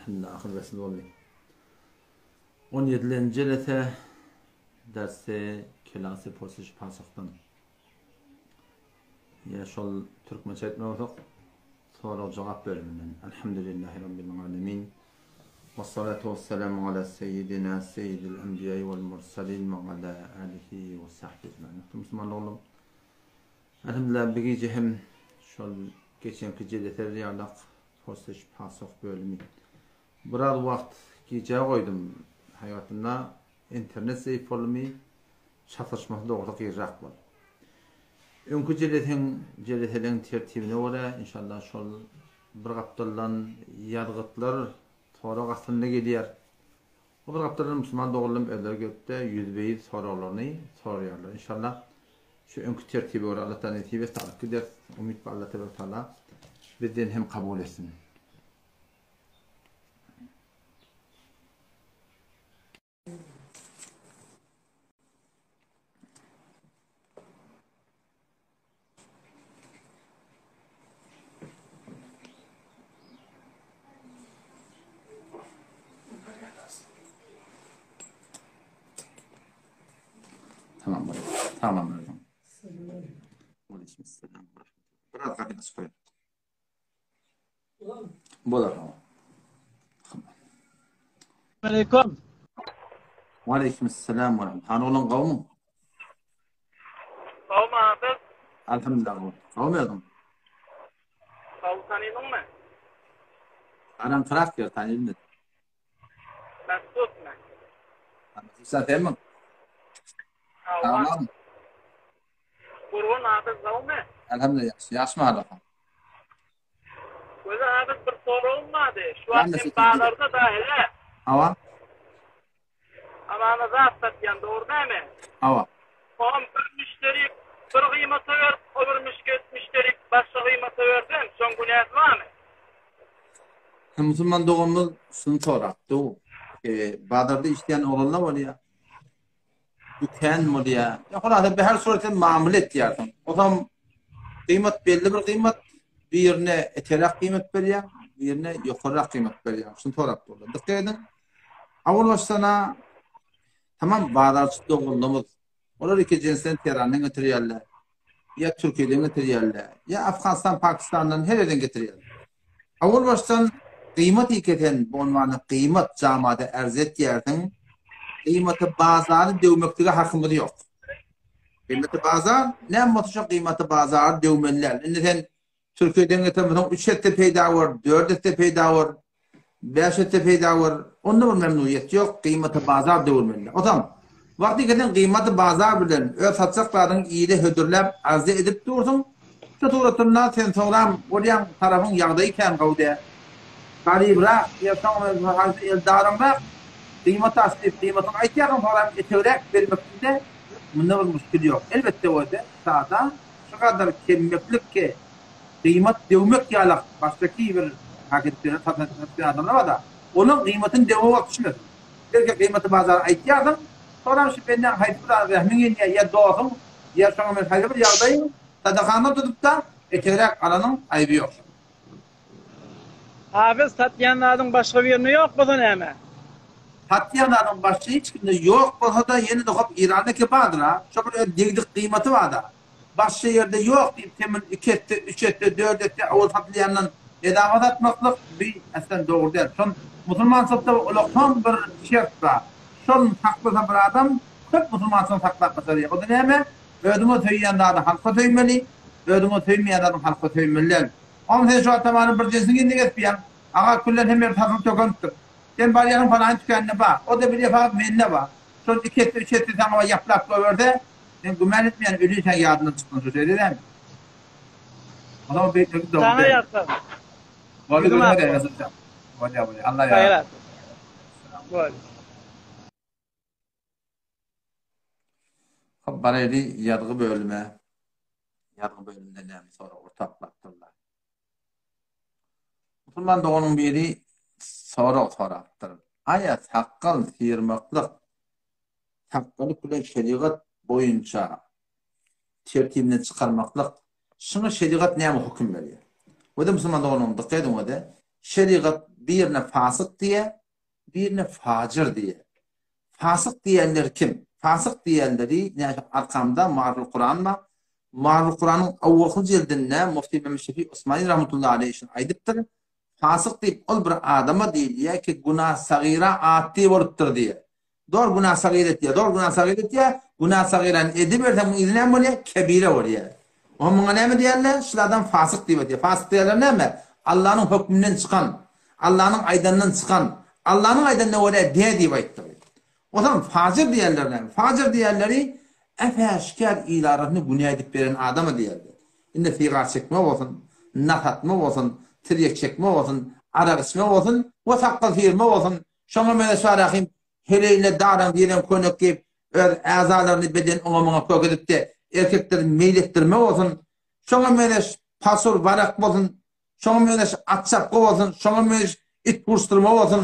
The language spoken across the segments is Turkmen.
Elhamdülillah ahyrbetsiz boldy. 17-nji jelese dersi kelasy porsiş pasykdan. Ýa şol türkmençe aýtmak bolsak sorag jogap bölüminden. Elhamdülillahi Rabbil alemin. Vessalatu vesselamu ala seyyidina seyyidil enbiýai vel mursalin ve ala alihi ve sahbihi ecmaîn. Musulman oglum. Elhamdülillah bir gije hem şol geçenki jeleseler ýalak porsiş pasyk bölümi. Biraz wagt gijä goýdum. Haýatynda internet zeýip boldumy, çatyşmasy dogrusy gyzrak boldy. Öňki jeleseň jeleseleň tertibine görä inşallah şol bir gapdaldan ýazgytlar sorag astynda gelýär. O bir gapdaldan musulman doganlarym özleri gelipde ýüzbe-ýüz soraglaryny soraýarlar. Inşallah şu öňki tertibe görä Allah Taala nesip etse alyp gideris. Umyt bar Allah Tebarek Taala bizden hem kabul etsin. Tamam. Tamam. Biraz gapyny açyp goýaly. Bolar. Aleyküm. Aleyküm selam ve rahmet. Hany oglan gowmy? Gowmy abi? Alhamdulillah gowy. Gowmy özüň? Gowy tanydyňmy? Aram trak ýer tanyldym. Mesut men. Sen senmiň? Tamam. Gurban abi gowmy? Elhamdülillah ýagşy. Ýagşymy halyň? Gözel abi bir soragym bardy. Şu wagt sen bazarda da hele. Hawa. Amana zat satýan dogry dämi? Hawa. Oňam bir müşderi bir gymata berip, o bir müşderi başga gymata berse, şoň günäsi barmy? Musulman doganymyz şuny sorapdy. E, bazarda işleýän oglanlar bolýar. Dükän bolýar. Ýa hulasa bir her suratda mamla etýärsiň. Osam gyýmat belli bir gyýmat, birine eteräk gyýmat berýär, birine ýokaryrak gyýmat berýär. Şuny sorap durlar. Dikkat ediň. Awal başdan tamam bazarçy doganlarymyz olar iki jinsden Teherandan getirýärler. Ýa Türkiýeden getirýärler, ýa Afganistan, Pakistandan her ýerden getirýärler. Owal başdan gyýmat ikesen bu unwany gyýmat jamada ärz etýärsiň. Gyýmaty bazary döwmeklige hakymyz ýok. Gyýmaty bazar näme bolsa şo gyýmaty bazary döwmeli däl. Indi sen Türkiýeden getirmeseň üç esse peýda bor, dört esse peýda bor. 5 esse peýda bor. Onda bir memnuniýet ýok, gyýmaty bazar döwülmeli. Otam, wagty gelen gyýmaty bazar bilen öz satjak zadyňy ile hödürläp arza edip dursuň. Şu suratynda sen soňram bolýaň tarapyň ýagdaýy kän gowy däl. Garybrak ýa soňra haýsy eldaryňrak gyýmat aç diýip gyýmatyňy aýtýarsyň soňram etegräk bermeklikde munda bir muşkil ýok. Elbetde bolsa sada şu gadar kemmeklik ke Gyýmat döwmek ýalak başdaky bir hareketleri satýan adamlar barda, olaň gyýmatyny döwme bolup düşmesin. Belki gyýmaty bazara aýtýarsyň, soňram şu bendäň haýsy bir zada rehmiň gelýär, ýa dosuň, ýa şoňa meňzeş haýsy bir ýagdaýyň sadakaňdan tutup-da, etegräk alanyň aýby ýok. Hafiz satýan zadyň başga birinde ýok bolsa näme? Satýan zadyň başga hiç kimde ýok bolsa-da ýene-de hop Iranda ki bardyr-a, şo bir öz degdik gyýmaty bar-da. Başga ýerde ýok diýip sen muny iki esse, üç esse, dört esse owal satylýandan bedava satmaklyk bi aslan dogry däl. Şon musulmançylykda ulakam bir şert bar. Şony saklasa bir adam köp musulmançylygy saklap başarýar. O-da näme? Özüňe söýýän zady halka söýmeli, özüňe söýmeýän zadyň halka söýmeli däl. Oňa sen şu atamanyň bir jinsini indi kesipýäň. Aga küllen hemme ýerde satylyp tökenipdir. Sen barýaryň palaýyň tükäninde bar. O-da bilýär fakat mende bar. Şony iki esse, üç esse saňa ýaplap goýberse, Men güman etmeýän öli sen ýadyndan çykdyn şu şeýle dälmi? O zaman beýtmeklik dogry Saňa däl. ýazsam. Boldy Ýüzüň gözüňe ak degmesin bolsun. sen. Bolýar bolýar. Allah Haýyr ýar. alsyn. Boldy. Hop baraýly ýazgy bölüme. Ýazgy bölüminde näme soraglar taplapdyrlar. Musulman doganyň biri sorag sorapdyr. Aýa sakgal syrmaklyk sakgaly bilen şerigat boýunça tertibinden çykarmaklyk şuňa şerigat näme höküm berýär? Wede musulman doganlarym dykgat ediň wede şerigat Birine fasyk diýýär, birine fajyr diýýär. Fasyk diýenler kim? Fasyk diýenleri näme arkamda Marul Kuran bar. Marul Kuranyň owalky jildinde Mufti Mehmet Şefi Osmani rahmetullahi aleýh şuny aýdypdyr. Fasyk diýip ol bir adama diýilýär ki günah sagyra atdy bolupdyr diýýär. Dogry günah sagyr etýär, dogry günah sagyr etýär, günah sagyrany ediberseň muň yzy näme bolýar? Kebire bolýar. Oňa muňa näme diýerler? Şul adam fasyk diýip aýdýar. Fasyk diýerler näme? Allanyň hökmünden çykan, Allanyň aýdanyndan çykan, Allanyň aýdanyna görä dä diýip aýtdygy. Onsoň fajyr diýerler näme? Fajyr diýerleri äp-äşgär il arasynda günä edip beren adama diýerler. Indi sigar çekme bolsun, nas atma bolsun, tirýek çekme bolsun, arak içme bolsun we sakgal syrma bolsun, Şoňa meňzeş Rahym heleýine daraň diýlen köýnek geýip, öz äzalaryny beden oňa-muňa kök edip-de, erkekleri meýil etdirme bolsun, şoňa meňzeş pasur warak bolsun, şoňa meňzeş at çapgy bolsun, şoňa meňzeş it uruşdyrma bolsun,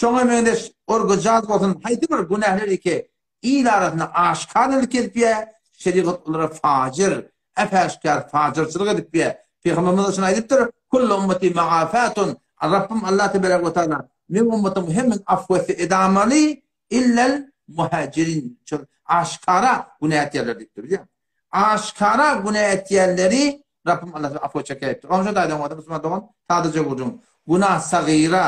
şoňa meňzeş orgojaz bolsun, haýsy bir günähler ki, il arasynda aşgär edip ýa, şerigat olara fajyr, äp-äşgär fajyrçylyk edip ýa. Pygamberimiz şuny aýdypdyr, Kullu ummeti muafatun, Rabbym Allah tebarek we taala meň ummatym hemmesini afw etse edamaly, illel muhajirin, şol aşgara günä etýärler diýipdir, bilýäňmi? Aşgara günä etýänleri Rabbym Allah afw etjek diýipdir. Onuň üçin aýdan bolsa musulman dogan, sadaja gürrüň. Günah sagyra,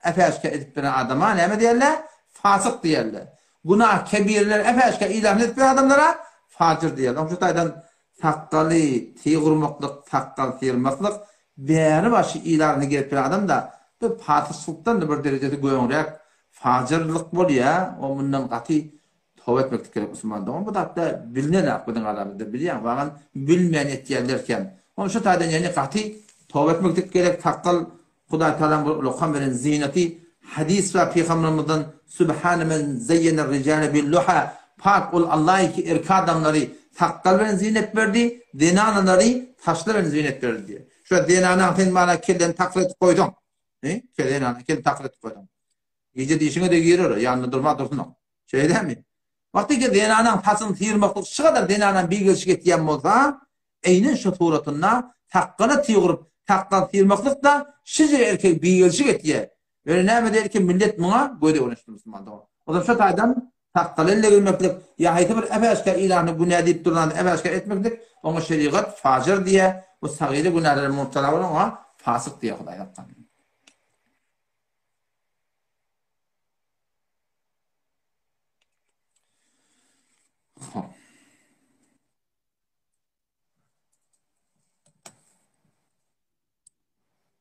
äp-äşgär edip beren adama näme diýerler? Fasyk diýerler. Günah kebirler äp-äşgär ilahny edip beren adamlara fajyr diýerler. Onuň üçin aýdan sakgaly tyg urmaklyk, sakgal syrmaklyk bäri başy il arasyna gelip beren adam-da bu fasykçylykdan-da bir derejesi göňräk fajyrlyk bolýar. O mundan gaty Toba etmeklik gerek musulman dogan bu zatda bilinen-ak biziň aramyzda bilýäň wagan bilmän etýänler kem. Ony şu taýdan ýani gaty toba etmeklik gerek sakgal Hudaý Tagalaň bir ulakam beren zynaty hadys bar pygambermizden Subhane men zeýene rijale bil luha pak ol Allahy ki erki adamlary sakgal bilen zynet berdi zenanalary saçlar bilen zynet berdi diýýär. Şu zenanaň sen mana kelleni takyr edip goýsaň he zenana kelleni takyr edip goýsaň gije dişiňe-de girer ýanynda durma dursun o. Şeýle dälmi? Wagtyky zenanaň saçyny syrmaklyk şu gadar zenanaň bilgelşik etýän bolsa, eýnen şu suratynda sakgala tyg urup, sakgal syrmaklyk-da şije erkek bilgelşik etýär. Ýöne näme diýeli ki, millet muňa göz öwrenişdi musulman dogan. O zaman şu taýdan sakgala elle girmeklik ýa haýsy bir äp-äşgär ilany günä diýip duran äp-äşgär etmeklik oňa şerigat fajyr diýýär, bu sagyry günälere mubtala bolan oňa fasyk diýýär Hudaý hakdan.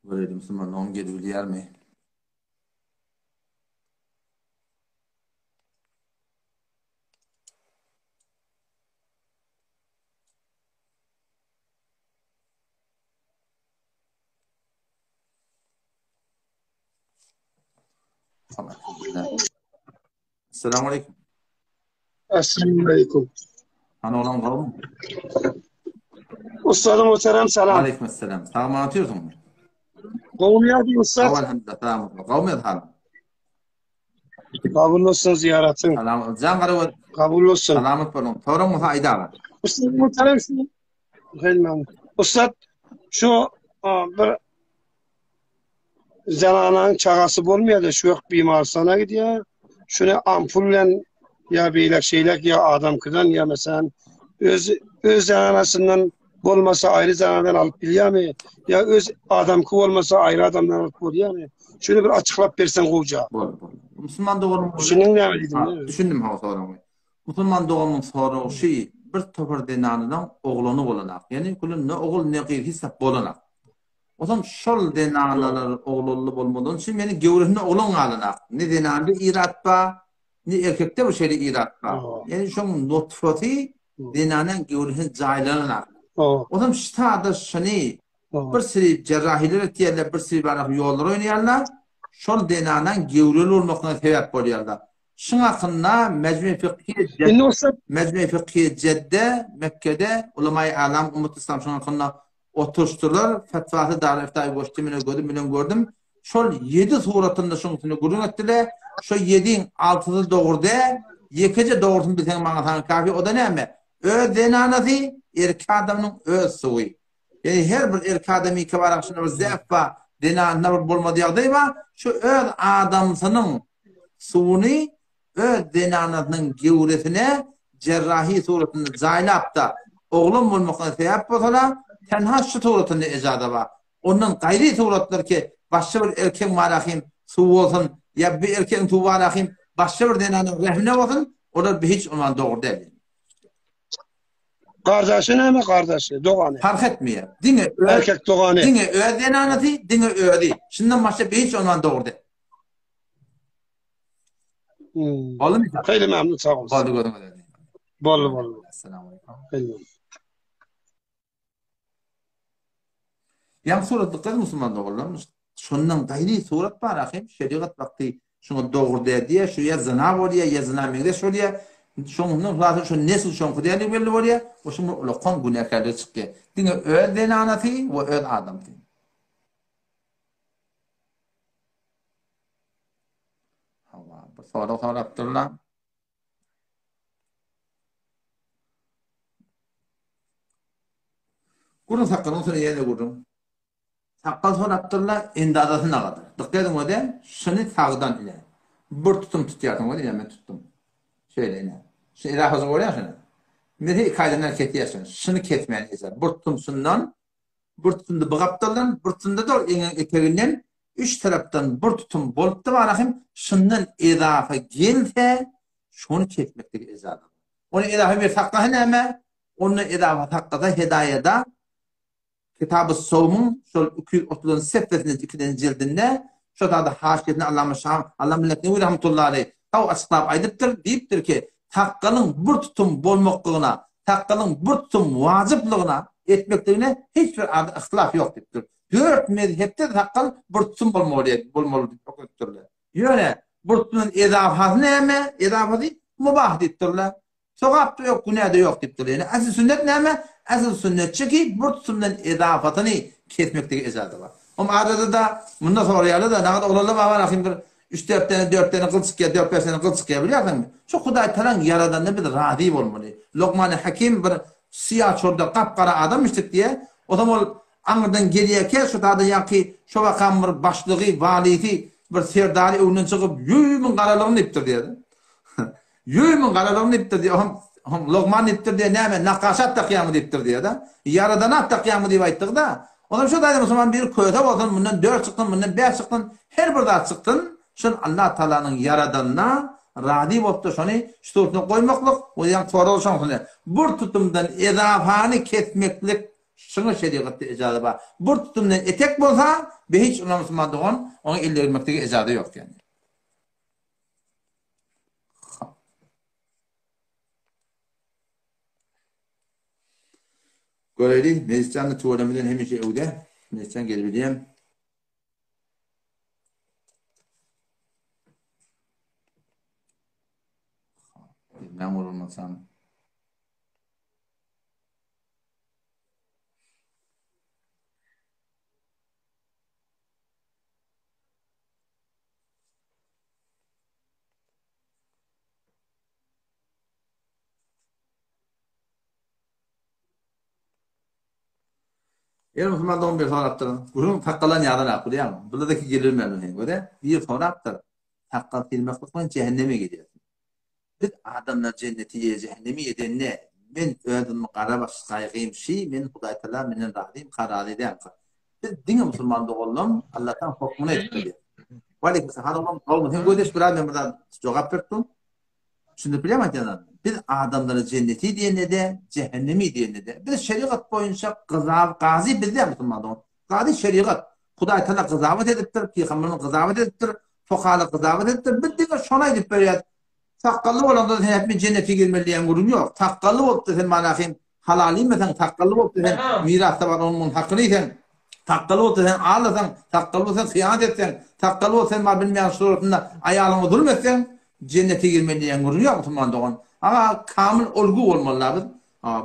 Görelim Musulman on gelip bilýärmi? Assalamu alaikum. Assalamu alaikum. Hany oglan gowmy? Ustadym muhterem salam. Aleyküm selam. Sag atıyorsun. Gowmy ýagdaý ustad? Sag elhamdülillah. Salam. Gowmy halyň? Kabul olsun ziýaratyň. Salam. Jan gara Kabul olsun. Salamat boluň. Soraň bolsa aýdaga. Ustad muhterem şu Helmem. Ustad şu bir Zenananyň çagasy bolmaýar-da, şu wagt bimarsana gidýär. Şuny ampul bilen ýa beýlek şeýlek ýa adamkydan ýa meselem öz öz zenanasyndan bolmasa aýry zenanadan alyp bilýärmi? Ýa öz adamky bolmasa aýry adamdan alyp bolýarmy? Şuny bir açyklap berseň gowja. Boldy, boldy. Musulman doganym Düşündiň näme diýdim? Düşündim ha soragyňy. Musulman doganymyň soragy şy, bir topar zenanadan oglany bolanak. Ýani kulun ne ogul ne gyz hiç zat bolanak. Onsoň şol zenanalar oglanly bolmadan üçin meniň gewresinde oglan galanak. Ne zenanda irat bar, ne erkekde bir şeýle irat bar. Ýani şoň nutfasy zenanyň gewresine jaýlananak. Onsoň ştada şuny bir siri jerrahiler etýärler, bir siri barah ýollar oýnaýarlar. Şol zenanaň gewreli bolmasyna sebäp bolýarlar. Şuň hakynda Mejmui Fikhiye Indi bolsa Mejmui Fikhiye Jedde, Mekgede ulamaýy alam ummat yslam şuň hakynda oturyşdylar. Fetwasy Darül Iftaýy goşdy meni gözüm bilen gördüm. Şol ýedi suratynda şuň üstünde gürrüň etdiler. Şo ýediň altysy dogry däl. Ýekeje dogrusyny bilseň maňa saňa kafi. O-da näme? Öz zenanasy, erkek adamynyň öz suwy. Ýani her bir erkek adamyňky bar şunda bir zäf bar. zenanynda bir bolmady ýagdaý bar, şu öz adamsynyň suwuny öz zenanasynyň gewresine jerrahi suratynda jaýlap-da, oglan bolmaklygyna sebäp bolsa-da, tenha şu suratynda ejaza bar. Ondan gaýry suratlar ki, başga bir erkegiň barahym suwy bolsun, ýa bir erkegiň suwy barahym başga bir zenanyň rehimine bolsun, olar bir hiç ondan dogry däl. Gardaşy näme gardaşy, dogany? Parh etmeýär. Diňe öz erkek dogany. Diňe öz zenanasy, diňe özi. Şundan başga bir hiç ondan dogry däl. Hmm. Boldumy? Xeyli memnun sag ol. Boldy görüňiz. Boldy boldy. Assalamu alaykum. Xeyli. Ýaňy suratly gyz musulman doganlarymyz. Şondan gaýry surat bar ahym, şerigat wagty şuňa dogry däl diýýär, şu ýa zyna bolýar, ýa zyna meňzeş bolýar. Şoňundan hulasa şu nesl şoňky däldigi belli bolýar we şuň bir ulakan günäkärligi çykýar. Diňe öz zenanasy we öz adamsy. Hawa, bir sorag sorapdyrlar. Gürrüň sakgalyň üstüne ýene gürrüň. Sakgal sorapdyrlar, endazasy nagadyr. Dykgat ediň öde, şuny sagdan ine. Bir tutum tutýarsyň öde, ine men tutdum. Şeýle ine. Şu edahazy görýän şuny. Mese iki aýdan kesýär şuny. Şuny kesmän eje. Bir tutum şundan, bir tutumda bu gapdaldan, bir tutumda da eňeň eteginden üç tarapdan bir tutum bolupdy barahym, şundan edafa gelse, şony kesmeklik ejaza. Ony edafa bir saklasa näme? Onda edafa saklasa hedaýada Kitaby Sowmyň şol 230-njy sefesinde ikinji jildinde şo zady haşiýesinde Allama Şam, Allama Millet Newi rahmetullahi aleýh gowy açyklap aýdypdyr, diýipdir ki, sakgalyň bir tutum bolmaklygyna, sakgalyň bir tutum wajyplygyna etmekligine hiç bir arada yhtilaf ýok diýipdir. Dört mezhepde sakgal bir tutum bolmaly bolmaly diýip höküm edipdirler. Ýöne bir tutumdan edafasy näme? Edafasy mubah diýipdirler. Sogap-da ýok, günä-de ýok diýipdir. Ýöne asl sünnet näme? Asl sünnetçi ki, bir tutumdan edafatyny kesmeklige ejaza bar. Hom adada-da munda soraýarlar-da, nagt oglanlar bar, ahym bir üç-dört däne, dört däne gyl çykýar, dört-bäş däne gyl çykýar, bilýärsiňmi? Şu Hudaý Tagalaň ýaradanyna biz razy bolmaly. Lokmany Hakim bir syýa çölde gap-gara adamyşdyk diýýär. Onsoň ol aňyrdan gelýärkä, şu zada ýaňky şo wakam bir başlygy, walysy, bir serdary öňünden çykyp, Ýüý, muň garalygyny diýipdir diýýär. Ýöý muň garalygyny diýipdir diýýär. Hom, hom logman diýipdir diýýär. Näme, nakgaşa at dakýaňmy diýipdir diýýär-de. Ýaradana at dakýaňmy diýip aýtdygy-da. Onam şo taýda musulman biri köse bolsun, mundan dört çyksyn, mundan bäş çyksyn, her bir zat çyksyn, şol Allah Tagalanyň ýaradanyna razy bolup-da şony şu suratynda goýmaklyk we ýaňky sorag şoňsuna. Bir tutumdan ezafany kesmeklik şuňa şerigatda ejaza bar. Bir tutumdan etek bolsa, be hiç ula musulman dogan oňa el degirmeklige ejaza ýok ýani. Göreli, Mejlisjan-da tüwelemeden hemişe öwde. Mejlisjan gelibilýän. Bilmän bolmasam. Ýene musulman dogan bir sorapdyr. Gürrüň sakgalan ýalan ak bilýäňmi? Bulardaki gelirmeli sen göre. Bir sorapdyr. Sakgal syrmaklyk bilen jähenneme gidýärsiň. Biz adamlar jenneti ýa jähennemi edende men özüm gara baş gaýgym şi men Hudaý Tagala menden razymka razy dälka. Biz diňe musulman doganlaň Allahdan hokmuny edip bilýär. Waleýkim salam. Hany oglan gowmy? Sen gözleş biraz men bir zat jogap berip dur. Düşündirip bilýärmi aýdýan zadymy? Biz adamlara jenneti diýende-de, jähennemi diýende-de, biz şerigat boýunça gyzab gazy biz däl musulman dogan. Gazy şerigat. Hudaý Tagala gyzabat edipdir, pygamberimiz gyzabat edipdir, fokalar gyzabat edipdir. Biz diňe şony aýdyp berýäs. Sakgally bolanda sen hepmi jennete girmeli diýen gürrüň ýok. Sakgally bolupdy sen manahym halal iýmeseň, sakgally bolupdy sen mirasda bar onuň munuň hakyny iýseň, sakgally bolupdy sen aldasaň, sakgally bolsa sen hyýanat etseň, sakgally bolsa sen bar bilmeýän suratynda aýalyňa zulum etseň, jennete girmeli diýen gürrüň ýok musulman dogan. Aga kamyl olgu bolmaly biz.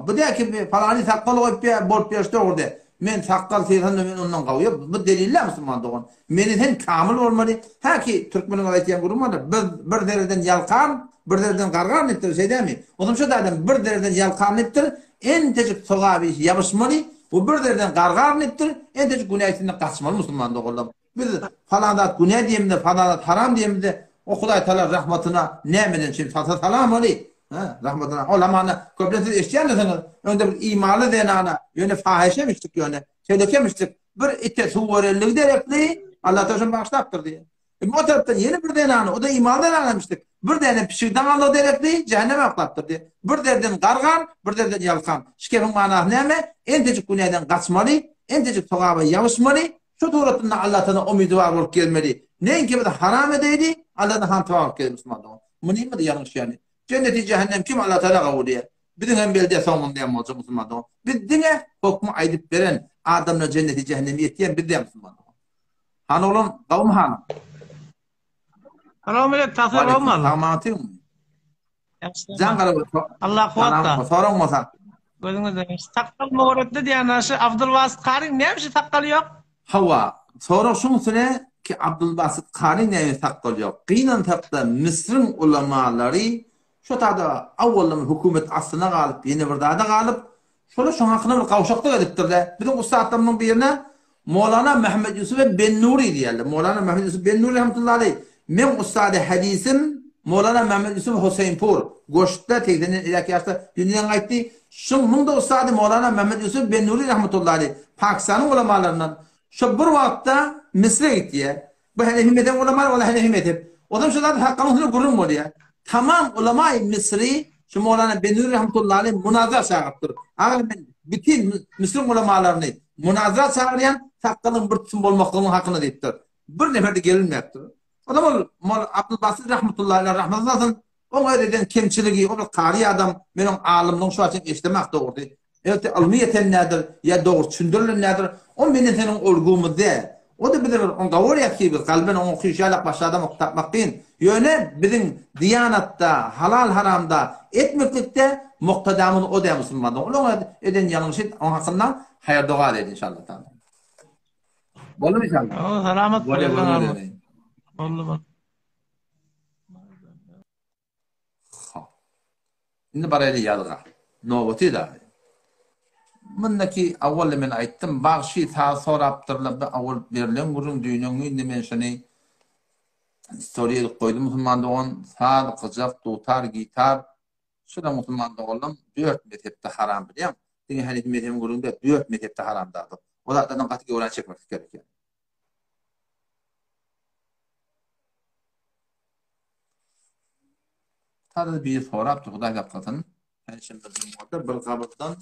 Bu däl ki palany sakgal goýup ýa bolup ýörüş dogry däl. Men sakgal syrsam-da men ondan gawy ýok. Bu delil däl musulman dogan. Meni sen kamyl bolmaly. Hä ki türkmeniň bir aýtýan gürrüňi bardyr. Bir bir zerreden ýalkan, bir zerreden gargan diýipdir, şeý dälmi? Onsoň şo taýdan bir zerreden ýalkan diýipdir. Entejik sogap iş ýabyşmaly. Bu bir zerden garga alnypdyr, entejik günä içinden gaçmaly musulman doganlar. Biz falan zat günä diýemizde, falan zat haram diýemizde, o Hudaý Taala rahmatyna nämeden çyn salsa salam ony. Ha, rahmatyna. Ol hamana köplenç siz eşidýändirsiňiz. Öňde bir imanly zenana, ýöne fahyşemişdik ýöne, telekemişdik. Bir ite suw berenligi derekli Allah Taala şony bagyşlapdyr diýýär. Emma o tarapdan ýene bir zenany, o-da imanly zenanamyşdyk. Bir däne pişigi daňanlygy derekli jähenneme oklapdyr diýýär. Bir zerden gargan, bir zerden ýalkan. Şu gepiň manasy näme? Entejik günäden gaçmaly, entejik sogaba ýabyşmaly, şu suratynda Allatana umydywar bolup gezmeli. Näinki biz haram edeýli, Alladan hantaba bolup gezeli musulman dogan. Munymyz ýalňyş ýaly. Jenneti jähennem kim Allatala gabul edýär. Biziň hem belde soňunda hem boljak musulman dogan. Biz diňe hokmy aýdyp beren adamlar jenneti jähenneme ýetýän biz däl musulman dogan. Han oglan, gawmy hanym? Salam aleyküm, tasir gawmy? Sagmatyň. Jan garap. Allah kuwwatda. Soraň bolsa. Gözüňizden sakgal moretli diýen şu Abdulbasit Karyň näme şu sakgaly ýok? Hawa, sorag şuň üstüne ki Abdulbasit Karyň näme sakgaly ýok? Gynansakda Misriň ulamalary şo tada awaldan hökümet astyna galyp ýene bir zada galyp Şolar şoň hakynda bir gawşaklyk edipdir-de. Biziň ussatlarymyzyň birine Molana Muhammet Ýusufe Bennuri diýerler. Molana Muhammet Ýusuf Bennuri rahmetullahi aleýh. Meň ussady hadisim Molana Muhammet Ýusuf Hoseýnpur. Goştda segsenden iräk ýaşda dünýeden gaýtdy. Şoň muň-da ussady Molana Muhammet Ýusuf Bennuri rahmetullahi aleýh. Pakistanyň ulamalaryndan. Şo bir wagtda Misre gitýär. Bu Hanefi mezhebi ulamalar, ol Hanefi mezhep. Ozam şu zat hakgalyň üstünde gürrüň bolýar. Tamam ulamaý Misri şu Mowlana Benuri rahmetullahi aleyh munazara çagyrypdyr. Agar men bütin Misriň ulamalaryny munazara çagyrýan, sakgalyň bir tutum bolmaklygynyň hakynda diýipdir. Bir nefer-de gelinmäpdir. Ozam ol Mol Abdulbasit rahmetullahi aleyh rahmet salsyn, Oň öz eden kemçiligi, ol bir kary adam, men oň alymlygyny şu wagt çenli eşidemok dogrusy. Elbetde ylmy ýeten nädir, ýa dogry düşündirilen nädir, o meniň seniň olgumyz däl. O-da bize bir, ony gawy görýäs ki biz, kalben oňa okyşy ýalak başga adam oky tapmak kyn. Ýöne biziň diýanatda, halal-haramda etmeklikde muktadamyz o däl musulmandyr. Ol oňa eden ýalňyşy oň hakynda haýyr-doga edeli inşallah taala. Boldumy inşallah? Salamat bol. Boldy boldy. Hop. Indi baraýly ýazga. Nobaty dagy. Mundaki awal men aýtdym, bagşy saz sorapdyrlar, bu awal berlen gürrüň düýnen gündi men şony story edip goýdum musulman dogan, saz, gyjak, dutar, gitar, şular musulman doganlam dört mezhepde haram bilýäň. Diňe hanefi mezhebiň gürrüňi däl, dört mezhepde haram zat. O zatlardan gaty göwrä çekmeklik gerek ýa. Tazy biri sorapdyr, Hudaý saklasyn. Penşenbe jumada bir gabyrdan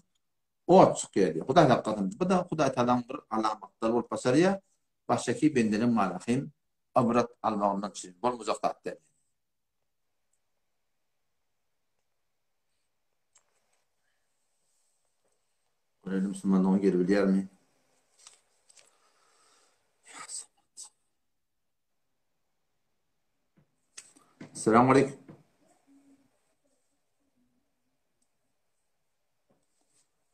ot çykýar diýýär. Hudaý saklasyn. Bu da Hudaý Tagalaň bir alamatlary bolup başarýar. Başdaki bendeleň malahym ybrat almagyndan üçin bolmajak zat däl. Görelim musulmanlyga gelebilýärmi? Assalamu aleykum.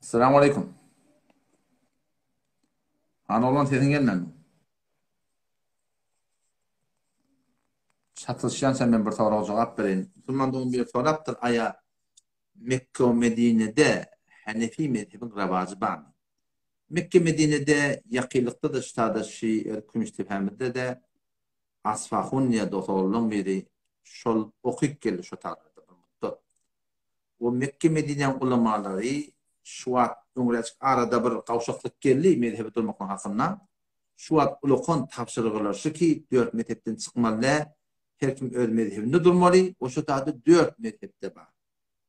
Assalamu aleykum. Han oglan sesiň gelmedi. Çatyşýança men bir soraga jogap bereýin. Musulman dogan biri sorapdyr, aýa Mekge we Medinede Hanefi mezhebiň rawajy barmy? Mekge Medinede ýakynlykda-da ştada şi er Kümüşdepämizde-de Asfahun diýen dos-oglanlaň biri şol okyp geldi şo taýlarda bir muddat. We Mekge Medinäň ulamalary şu wagt öňräjik arada bir gawşaklyk geldi mezhebi durmaklyk hakynda. Şu wagt ulakan tabşyrgylar şu ki dört mezhepden çykmaly däl, her kim öz mezhebinde durmaly we şo taýda dört mezhepde bar.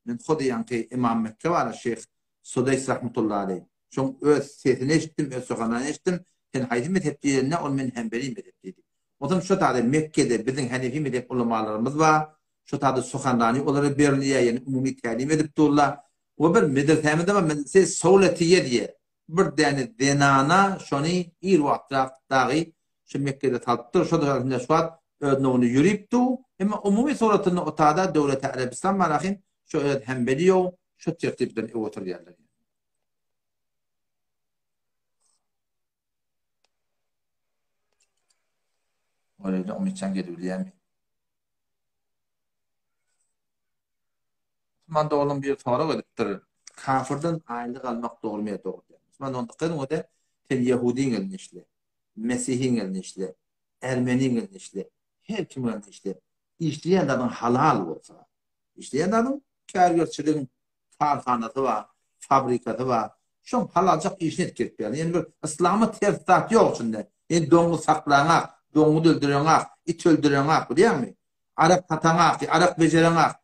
Men hody ýaňky Imam Mekke bar Şeýh Sudeýs rahmetullahi aleýh şoň öz sesini eşitdim, öz sohanlaryny eşitdim, sen haýsy mezhep diýlende ol men Hanbeli mezhep diýdi. Onsoň şo taýda Mekgede biziň Hanefi mezhep ulamalarymyz bar, şo taýda sohanlany olara berilýär, ýagny umumy tälim edip durlar. We bir medresämizde bar, medrese Sowletiýe diýe. Bir däne zenana şony ir wagtrak dagy şu Mekgede salypdyr, şo-da indi şu wagt öz nowuny ýörip dur. Emma umumy suratynda o tada döwleti Arabistan bar ahym, şo öz hembeli ýok, şo tertip bilen ew oturýarlar. Oraya Umytjan gelebilýärmi? Musulman doganym bir sorag edipdir. Kafirden aýlyk almak dogrymy ýa dogry dälmi? Musulman dogan dykgat ediň ode sen ýehudyň elinde işle, mesihiň elinde işle, ermeniň elinde işle, her kimiň elinde işle. Işleýän zadyň halal bolsa. Işleýän zadyň kärgerçiligiň karhanasy bar, fabrikasy bar. Şoň halaljak işini edip gelip ýaly. Ýani bir yslama ters zat ýok içinde. Ýani doňuz saklaňak, doňuz öldüreňak, it öldüreňak, bilýäňmi? Arak sataňak, arak bejereňak.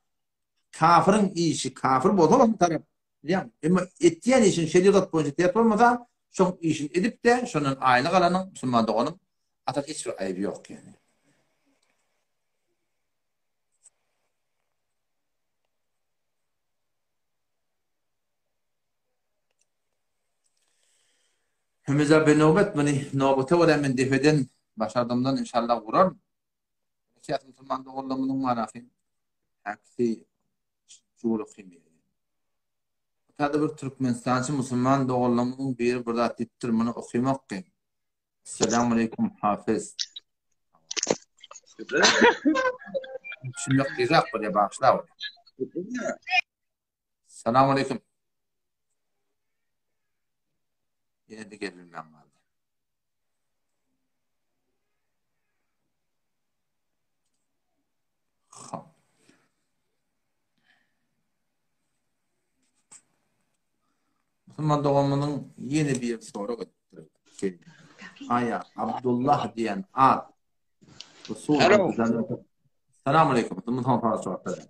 Kafiriň işi kafir bolsa onuň tarap, bilýäňmi? Emma etýän işiň şerigat boýunça ters bolmasa, şoň işini edip-de, şondan aýlyk alanyň musulman doganyň asyl hiç bir aýyby ýok ýani. Hemize bir nöbet muny nobata görä men depeden başardymdan inşallah guraryn. Syýasy musulman doganlar munuň manasy häkisi jura kyn. Tada bir Türkmenistançy musulman doganlarymyzyň biri bir zat diýipdir, muny okymak kyn. Esselamu aleýkum Hafiz. Düşünmek gyzak bolýar, bagyşla. Salam aleýkum. Ýene-de gelbilmän galdy. Hop. Musulman doganymyzyň ýene bir sorag edipdir. Aýa Abdullah diýen at. Salam aleýkum. Musulman sorag jogap berýär.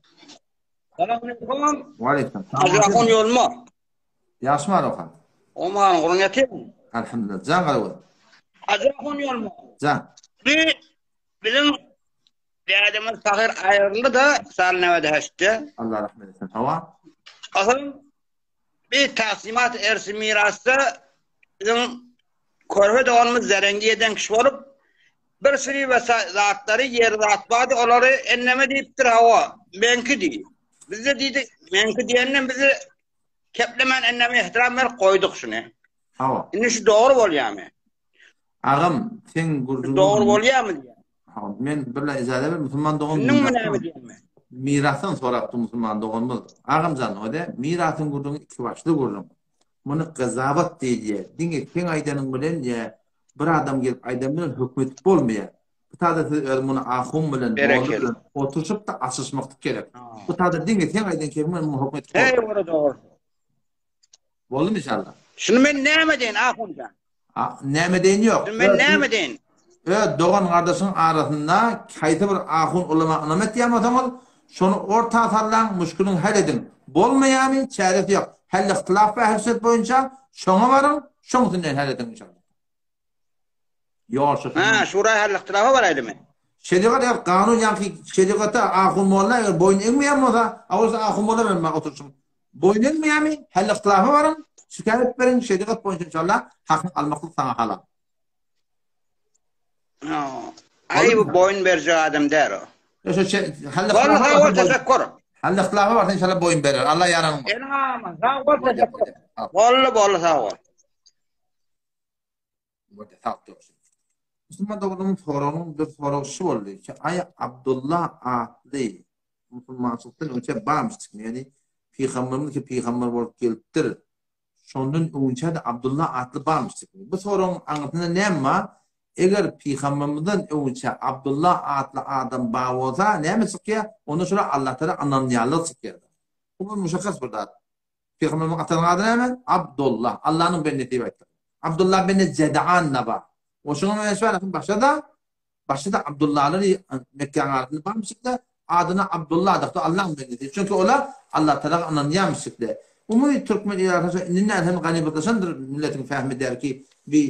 Salam aleýkum. Wa aleýkum. Ajrakon ýolma. Ýagşy bar okan. Oman gurun ýatyr. Elhamdülillah. Jan garagöz. Ajrakon ýolma. Jan. Bi biziň dädemiz pahyr aýryldy-da sal newede heştde. Allah rahmet etsin. Hawa. Asyl bir taksimat ersi mirasda biziň körpe doganymyz zerengi eden kişi bolup bir sürü we zatlary ýer zat bardy olary enneme diýipdir hawa meňki diý. Biz de diýdik meňki diýenden bizi keplemän enneme ehtiram berip goýduk şuny. Hawa. Indi şu dogry bolýarmy? Agam, seň gürrüňiň Dogry bolýarmy diýýän. Hawa, men birle ijaza ber, musulman dogan. Düşündiňmi näme diýenimi? Mirasdan sorapdy musulman doganymyz. Agamjan, o-da mirasyň gürrüňi iki başly gürrüň. Muny gyzabat diýilýär. Diňe seň aýdanyň bilen ýa bir adam gelip aýdany bilen höküm edip bolmaýar. Bu taýda siz öz muny ahun bilen, molla bilen oturyşyp-da açyşmaklyk gerek. Bu taýda diňe seň aýdan kepiň bilen muny höküm edip bolmaýar. Heý, ora dogry. Boldumy inşallah? Şuny men näme deýin ahunjan? A, näme deýin ýok. Şuny men näme deýin? Öz dogan gardaşyň arasynda haýsy bir ahun ulama ynam etýän bolsaňyz, şony orta sallaň, muşkiliňi hal ediň. Bolmaýamy, çäresi ýok. Hal yhtylaf we ähli sünnet boýunça şoňa baryň, şoň üstünden hal ediň inşallah. Ýolşy. Ha, şura hal yhtylafa baraýdymy? Şerigat eger kanun ýaňky şerigata ahun molla eger boýun egmeýän bolsa, a bolsa ahun molla bilen bar oturyşyň. Boýun egmeýärmi? Hal yhtylafa baryň, şikaýat beriň, şerigat boýunça inşallah hakyňy almaklyk saňa halal. Ha. Aý bu boýun berjek adam däl o. Şo hal yhtylafa sag bol, teşekkür. Hal yhtylafa barsa inşallah boýun berer. Allah ýaranyň bolsun. Eliňe aman, sag bol, teşekkür. Boldy, boldy, sag bol. Musulman doganymyň soragynyň bir soragy şu boldy ki, aý Abdullah atly musulmançylykdan öňçe barmyş çykmy? Ýagny pygamberimiz ki pygamber bolup gelipdir. Şondan öňçe-de Abdullah atly barmyş çykmy? Bu soragyň aňyrsynda näme bar? Eger pygamberimizden öňçe Abdullah atly adam bar bolsa, näme çykýar? Onda şolar Allatagala ynanýanlar çykýar. Bu bir muşakkas bir zat. Pygamberimiziň atasynyň ady näme? Abdullah. Allanyň bendesi diýip aýtdyk. Abdullah bin Jed'an da bar. O şuňa meňzeş bar, lakin başda-da başda-da Abdullahlar Mekgäniň arasynda barmyşykda, adyna Abdullah dakdy, Allaň bendesi. Çünki olar Allah Tagala ynanýarmyşykda. Umumy türkmen ilaty şo indi näme hem ganybatlaşandyr milletiň fähmi däl ki bi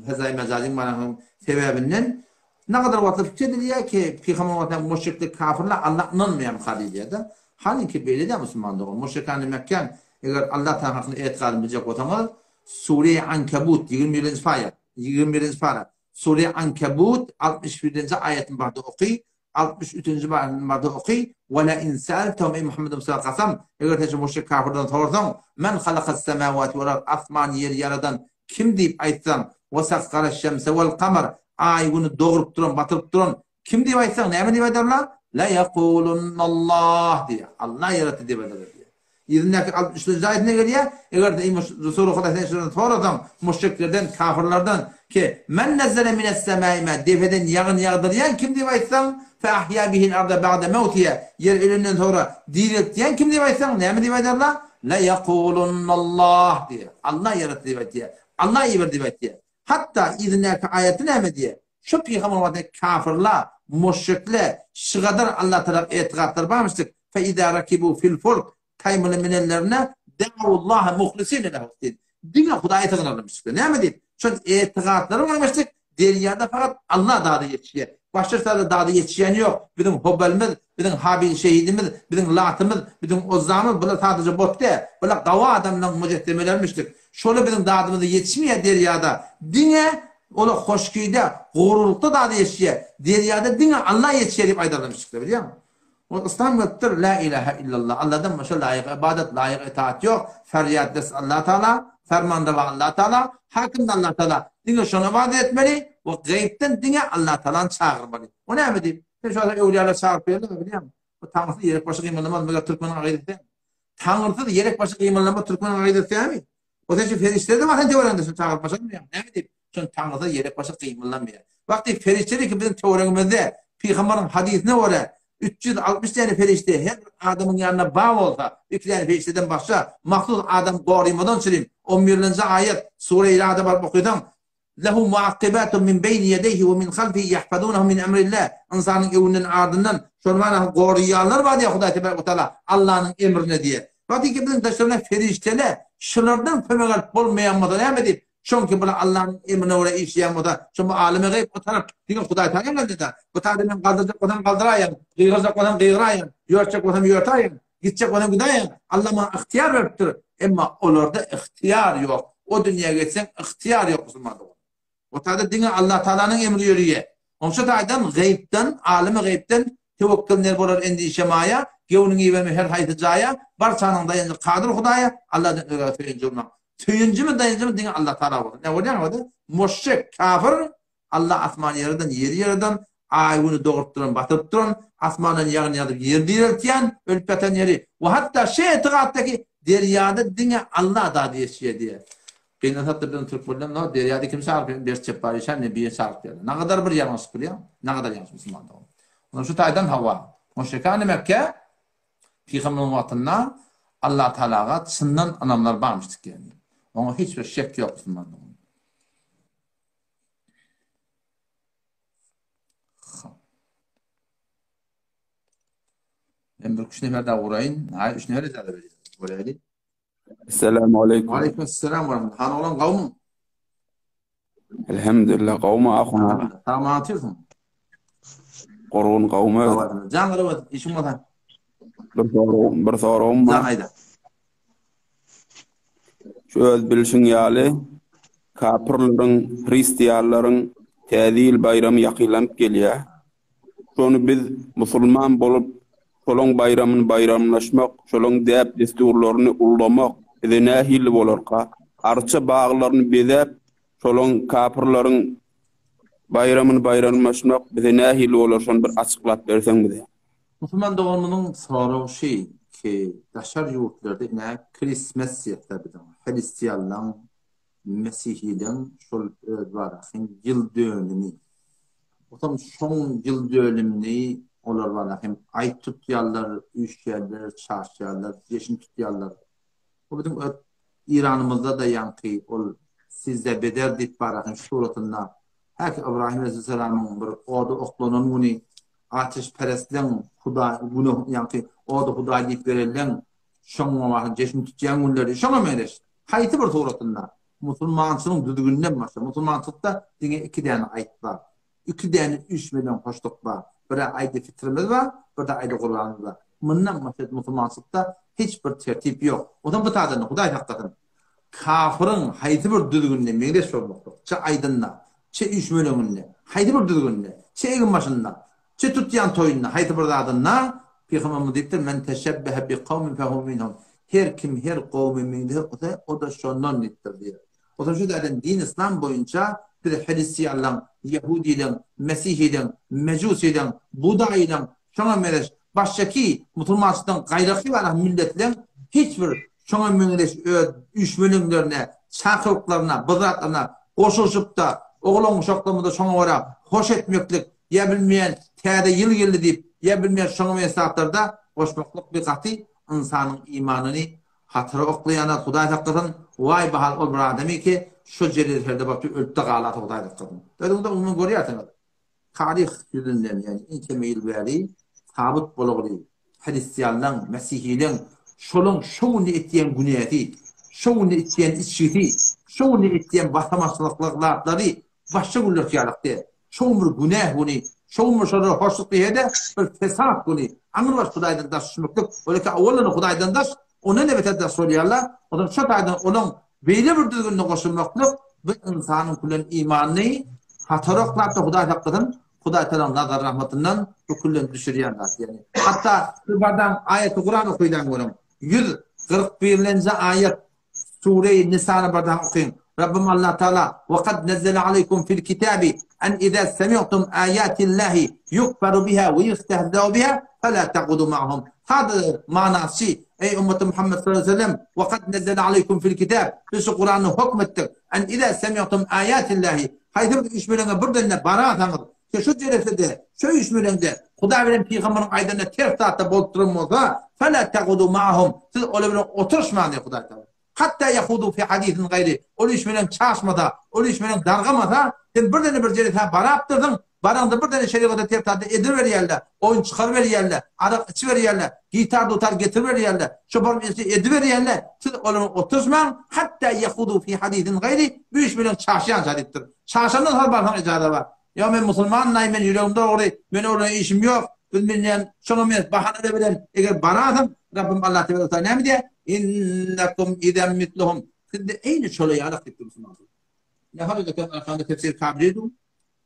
fezaýy mejazyň baranyň sebäbinden Nagadar wagtlar pikir edilýär ki, pygamber wagtynda müşrikler, kafirler Alla ynanmaýarmyka diýilýär-de. Halynki beýle däl musulman dogan. Müşrikany Mekgäň eger Alla Tagala hakynda etigadyny biljek bolsaňyz, Sure Ankabut 21-nji paýa, 21-nji para, Sure Ankabut 61-nji aýatyny barda oky, 63-nji barda oky, Ve la in sa'altahum eý Muhammed Mustafa kasam, eger sen şu müşrik kafirden sorsaň, Men halakas semawati wal ard, asmany ýeri ýaradan Kim diýip aýtsaň, Wesakharaş-şemse wal-kamar, Aý-Güni dogrup duran, batyryp duran Kim diýip aýtsaň, näme diýip aýdarlar? Leýekulunnallah diýýär. Allah ýaratdy diýip aýdarlar diýýär. Yzyndaky altmyş üçünji aýatynda gelýär, Eger-de, eý Resuly Huda sen şulardan sorasaň, müşriklerden, kafyrlardan, ki, Men nezzele mines-semai ma, depeden ýagyn ýagdyrýan kim diýip aýtsaň, fe ahýa bihil arda ba'de mewtiha, ýer ölenden soňra direltýän kim diýip aýtsaň, näme diýip aýdarlar? Le ýekulunallah diýer. Allah ýaratdy diýip aýtýar. Allah iberdi diýip aýtýar. Hatda yzyndaky aýaty näme diýýär? Şu pygamber wagtynda kafyrlar, müşrikler şygadar Allah tarap etigatlary barmyşdyk, Fe izâ rakibu fil fulk, taýmyla minenlerinde da'ullaha muhlisine lehu'd-din. Diňe Hudaýa sygynarlarmyşdyklar. Näme diýip? Şol etigatlary barmyşdyk, derýada fakat Allah dady ýetişýär. Başga zada dady ýetişýän ýok. Biziň Hobelimiz, biziň Habil şehidimiz, biziň Latymyz, biziň Uzzamyz bular sadaja bot däl. Bular gawy adamlaryň mujessemelermişdik. Şola biziň dadymyza ýetişmeýär derýada diňe ola hoşkide gurulykda dady ýetişýär derýada diňe Alla ýetişýär diýip aýdarlamışyklar bilýäňmi ol yslam gelipdir la ilaha illallah Alladan başga laýyk ybadat laýyk itaat ýok ferýat res Alla taala fermanrewa Alla taala hakim de Alla taala diňe şona ybadat etmeli we gaýypdan diňe Alla taalany çagyrmaly o näme diýip sen şu wagt öwlüýalar çagyryp berdiňmi bilýäňmi bu taňsyz ýerek başy gymyldamaz meger türkmeniň agyzy sen Taňyrsyz ýelek başy gymyldama türkmen aýdasy dämi? O sen şu perişdeler bar sen töweregiňde şunu çagyryp başarmaýaň. Näme diýip? Şon taňyrsyz ýelek başy gymyldamaýar. Wagty perişdeler ki biziň töweregimizde pygamberiň hadysyna görä 360 däne perişde her bir adamyň ýanynda bar bolsa, iki däne perişdeden başga mahsus adam gorymadan çürim. 11-nji aýat sure-i Ra'da baryp okaýsaň, Lehu muakkibatun min beýni ýedeýhi we min halfihi ýahfazunahu min emrillah, Ynsanyň öňünden ardyndan şol manasyny goraýanlar bar diýýär Hudaý tebarek we taala Allanyň emrine diýýär. Wagtyky biziň daşlarymyzda perişdeler şulardan kömek alyp bolmaýan bolsa näme diýip, şoňki bular Allanyň emrine görä işleýän bolsa, şo bu aleme gaýyp o tarap diňe Hudaý taala geldi-de. Bu taýda men galdyrjak bolsam galdyraýan, gygyrjak bolsam gygyraýan, ýörtjek bolsam ýörtäýän. Gitjek bolsaň gidäýeň. Alla maňa ygtyýar beripdir. Emma olarda ygtyýar ýok. O dünýä geçseň ygtyýar ýok musulman dogan. O taýda diňe Allah Taalanyň emri ýöriýär. Oň şu taýdan gaýypdan, alymy gaýypdan töwekgel ner bolar endişe maýa, göwnüňi iberme her haýsy jaýa, barçanyň daýanjy Kadyr Hudaýa, Alladan ögä söýünji bolmaň. Söýünjimiz daýanjymyz diňe Allah Taala bolsun. Näme bolýar onda? Muşrik, kafir Allah asmany ýaradan, ýeri ýaradan, aý-güni doguryp duran, batyryp duran, asmandan ýagyn ýagdyryp ýeri direltýän, ölüp ýatan ýeri we hatda şu etigatdaky derýada diňe Allah dady ýetişýär diýýär. Gynansakda biziň türkmenler no derýada kim çagyryp Berç Jepbar işan ne birini çagyryp ýörler. Nagadar bir ýalňyşlyk bilýäňmi? Nagadar ýalňyş musulman dogan. Ondan şu taýdan hawa. Müşrikany Mekge Pygamberiň wagtynda Allah Tagalaga çyndan ynamlar barmyşdyk ýaly. Oňa hiç bir şek ýok musulman dogan. Men bir üç nefer daha vurayın. Hayır üç nefer icaze vereyim. Vurayın. Esselamu aleýkum. Aleyküm selam ve rahmetullah. Han oğlan gavmy? Elhamdülillah gawmy ahun aga. Tamam atıyorsun. Gurgun gawmy öz. Can garabat işim bolsa. Bir soragym, bir soragym bar. Can aýda. Şu öz bilşiň ýaly kapyrlaryň, hristianlaryň Täze ýyl baýramy ýakynlanyp gelýär. Şony biz musulman bolup, şolaň baýramyny baýramlaşmak, şolaň däp-dessurlaryny ullamak bize nähili bolarka? Arça baglaryny bezäp, şolaň kapyrlaryň baýramyny baýramlaşmak bize nähili bolar, şony bir açyklap berseň bize. Musulman doganymyzyň soragy şy ki, daşary ýurtlarda ine Christmas diýýärler biziň hristianlaň, mesihileň şol öz barasyn ýyl dönümi. Otam şoň ýyl dönümini olar bara hem aý tutýarlar, üýşýärler, çaşýarlar, jeşin tutýarlar. Bu biziň öz Iranymyzda-da ýaňky ol Sizde beder diýip barasyn suratynda Häki Ybrahym aleýhissalamyň bir oda oklanan güni ateşperestleň Hudaý günah ýaňky oda Hudaý diýip berenleň şoň wagty jeşn tutýan günleri şoňa meňzeş haýsy bir suratynda musulmançylygyň düzgüninden başga musulmançylykda diňe iki däne aýt bar iki däne üýşmeleň hoşluk bar bir-ä aýdy fitrimiz bar bir-de aýdy gurbanymyz bar mundan başga musulmançylykda hiç bir tertip ýok onsoň bu taýdan Hudaý saklasyn Kafyryň haýsy bir düzgünine meňzeş bolmaklyk, çe aýdynda, çe üýşmeleňinde, haýsy bir düzgünde, çe eginbaşynda, çe tutýan toýunda, haýsy bir zadynda, Pygamberimiz diýipdir, Men teşebbehe bi kawmin fehuve minhum, Her kim her kowme meňzese, o-da şondan diýipdir diýýär. Onsoň şu taýdan din-yslam boýunça biz hristianlaň, ýehudileň, mesihileň, mejusileň, budaýylaň, şoňa meňzeş başgaki musulmançylykdan gaýraky bar milletleň. hiç bir şoňa meňzeş öz üýşmeleňlerine, çakylyklaryna, bir zatlaryna goşulyşyp-da, oglan-uşaklarymyzy şoňa görä hoş etmeklik, ýa bilmeýän täze ýyl geldi diýip, ýa bilmeýän şoňa meňzeş zatlarda goşmaklyk bir gaty ynsanyň imanyny hatara oklaýan zat, Hudaý saklasyn, waý bahal ol bir adamyky şo jelil-serde batyp ölüp-de galarsa Hudaý saklasyn. Özüňiz-de umuman görýärsiňiz. Taryh ýüzünden, ýagny ençeme ýyl bäri sabyt bolagly hristianlaň, mesihileň şolaň şo günde etýän günäsi, şo günde içýän içgisi, şo günde etýän basamaçylykly zatlary başga günlerki ýalak däl. Şo gün bir günäh güni, şo gün bir şolara hoşluk diýse-de bir fesat güni, aňrybaş Hudaýdan daş düşmeklik, olar-ki owaldan Hudaýdan daş, Ondan-da beter daş bolýarlar. Onsoň şo taýdan olaň beýle bir düzgünine goşulmaklyk bir ynsanyň külen imanyny hatara oklap-da Hudaý saklasyn, Hudaý Tagalaň nazar rahmatyndan bu küllen düşürýän zat ýagny. Hatda bir bardaň aýaty Kuran okylan görüň. 141-nji aýat Sure-i Nisany bardaň okyň. Rabbim Allah Taala we kad nezzele aleýkum fil kitabi en iza semi'tum aýatillahi yukfaru biha we yustehza'u biha fela taqudu ma'hum. Sada manasy, Eý ummaty Muhammet sallallahu aleýhi we sellem, we kad nezzele aleýkum fil kitab, biz şu Kurany hökm etdik, en iza semi'tum aýatillahi, haýsy bir üýşmeleňe birden-de barasaňyz, ki şu jeresede, şu üýşmeleňde Hudaý bilen pygamberiň aýdanyna ters zatda bolup duran bolsa, fela taqudu ma'hum, siz olar bilen oturyşmaň diýýär Hudaý Tagala. Hatda ýahudu fi hadisin gaýry, ol iş bilen çaşmasa, ol iş bilen dargamasa, sen birdene bir jeresä barapdyrsyň, baraňda birdene şerigata ters zady ediberýärler, oýun çykaryberýärler, arak içiberýärler, gitar-dutar getiriberýärler, çopan işi ediberýärler, siz olar bilen oturyşmaň, hatda ýahudu fi hadisin gaýry, bu iş bilen çaşýança diýipdir. Çaşandan soň barsaň ejaza bar. Ýok men musulman-laý, men ýüregim dogry, men ol bilen işim ýok, biz bilýän, şoňa men bahana bilen eger bararsyň, Rabbim Allah tebärek we teala näme diýýär? Innekum izen misluhum. Siz-de eýni şola ýalak diýipdir musulmanlar. Nähili eken arkanda tefsir kabul ediň.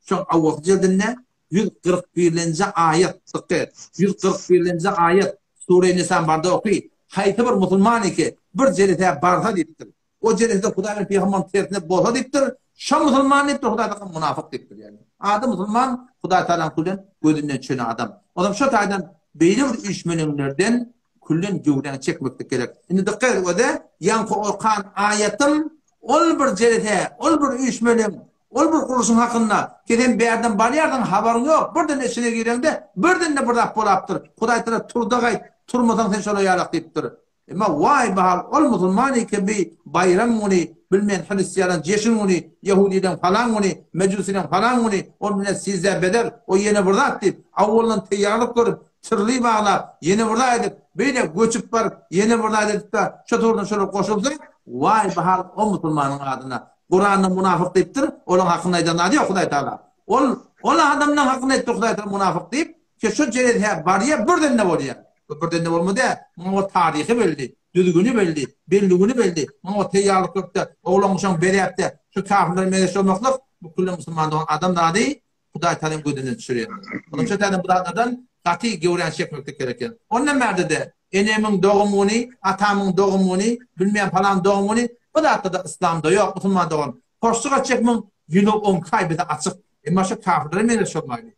Şoň awwalky jildinde 141-nji aýat, dykgat et. 141-nji aýat Sure Nisan barda oky. Haýsy bir musulman eke bir jelesä barsa diýipdir. O jelesede Hudaý bilen pygamberiň tersine bolsa diýipdir. Şo musulman diýipdir, Hudaý tagala munafyk diýipdir ýagny. Ady musulman, Hudaý tagalaň külden gözünden çöne adam. Onam şo taýdan beýle bir üýşmeleňlerden külden göwräňi çekmeklik gerek. Indi dykgat et öze, ýaňky okan aýatym ol bir jelese, ol bir üýşmeleň, ol bir gurluşyň hakynda. Ki sen bärden barýarsyň, habaryň ýok. Birden içine gireňde, birden-de bir zat bolapdyr. Hudaý tagala turda gaýt, turmasaň sen şola ýalak diýipdir. Emma waý bahal ol musulman eken bi baýram güni bilmen hristiýalaň jeşin güni ýahudileň falan güni mejusileň falan güni ol bilen sizde bezer o ýene bir zat diýip awwaldan teýýarlyk görüp çyrly baglap ýene bir zat edip beýle göçüp baryp ýene bir zat edipde şo turdan şolar goşulsa waý bahal o musulmanyň adyna Kuranda munafyk diýipdir olaň hakynda aýdan zady ýok Hudaý Tagala ol ol adamlaň hakynda aýtdy Hudaý Tagala munafyk diýip Ki şu jerezhä barýa birden-de bolýa. Bu birden-de bolmady-ä. Muňa bir taryhy belli, düzgüni belli, belli güni belli. Muňa bir teýýarlyk görüp-de, oglan-uşagyny bezäp-de, şu kafirlere meňzeş bolmaklyk, bu külli musulman dogan adam zady Hudaý Tagalaň gözünden düşürýär. Onuň üçin täze bu zatlardan gaty göwräni çekmeklik gerek eken. Ondan bärde-de enemiň dogum güni, atamyň dogum güni, bilmeýän falan dogum güni, bu zatlar-da yslamda ýok, musulman dogan. Hoşluk etjekmiň, ýüzi onki aý bize açyk. Emma şu kafirlere meňzeş bolmaýly.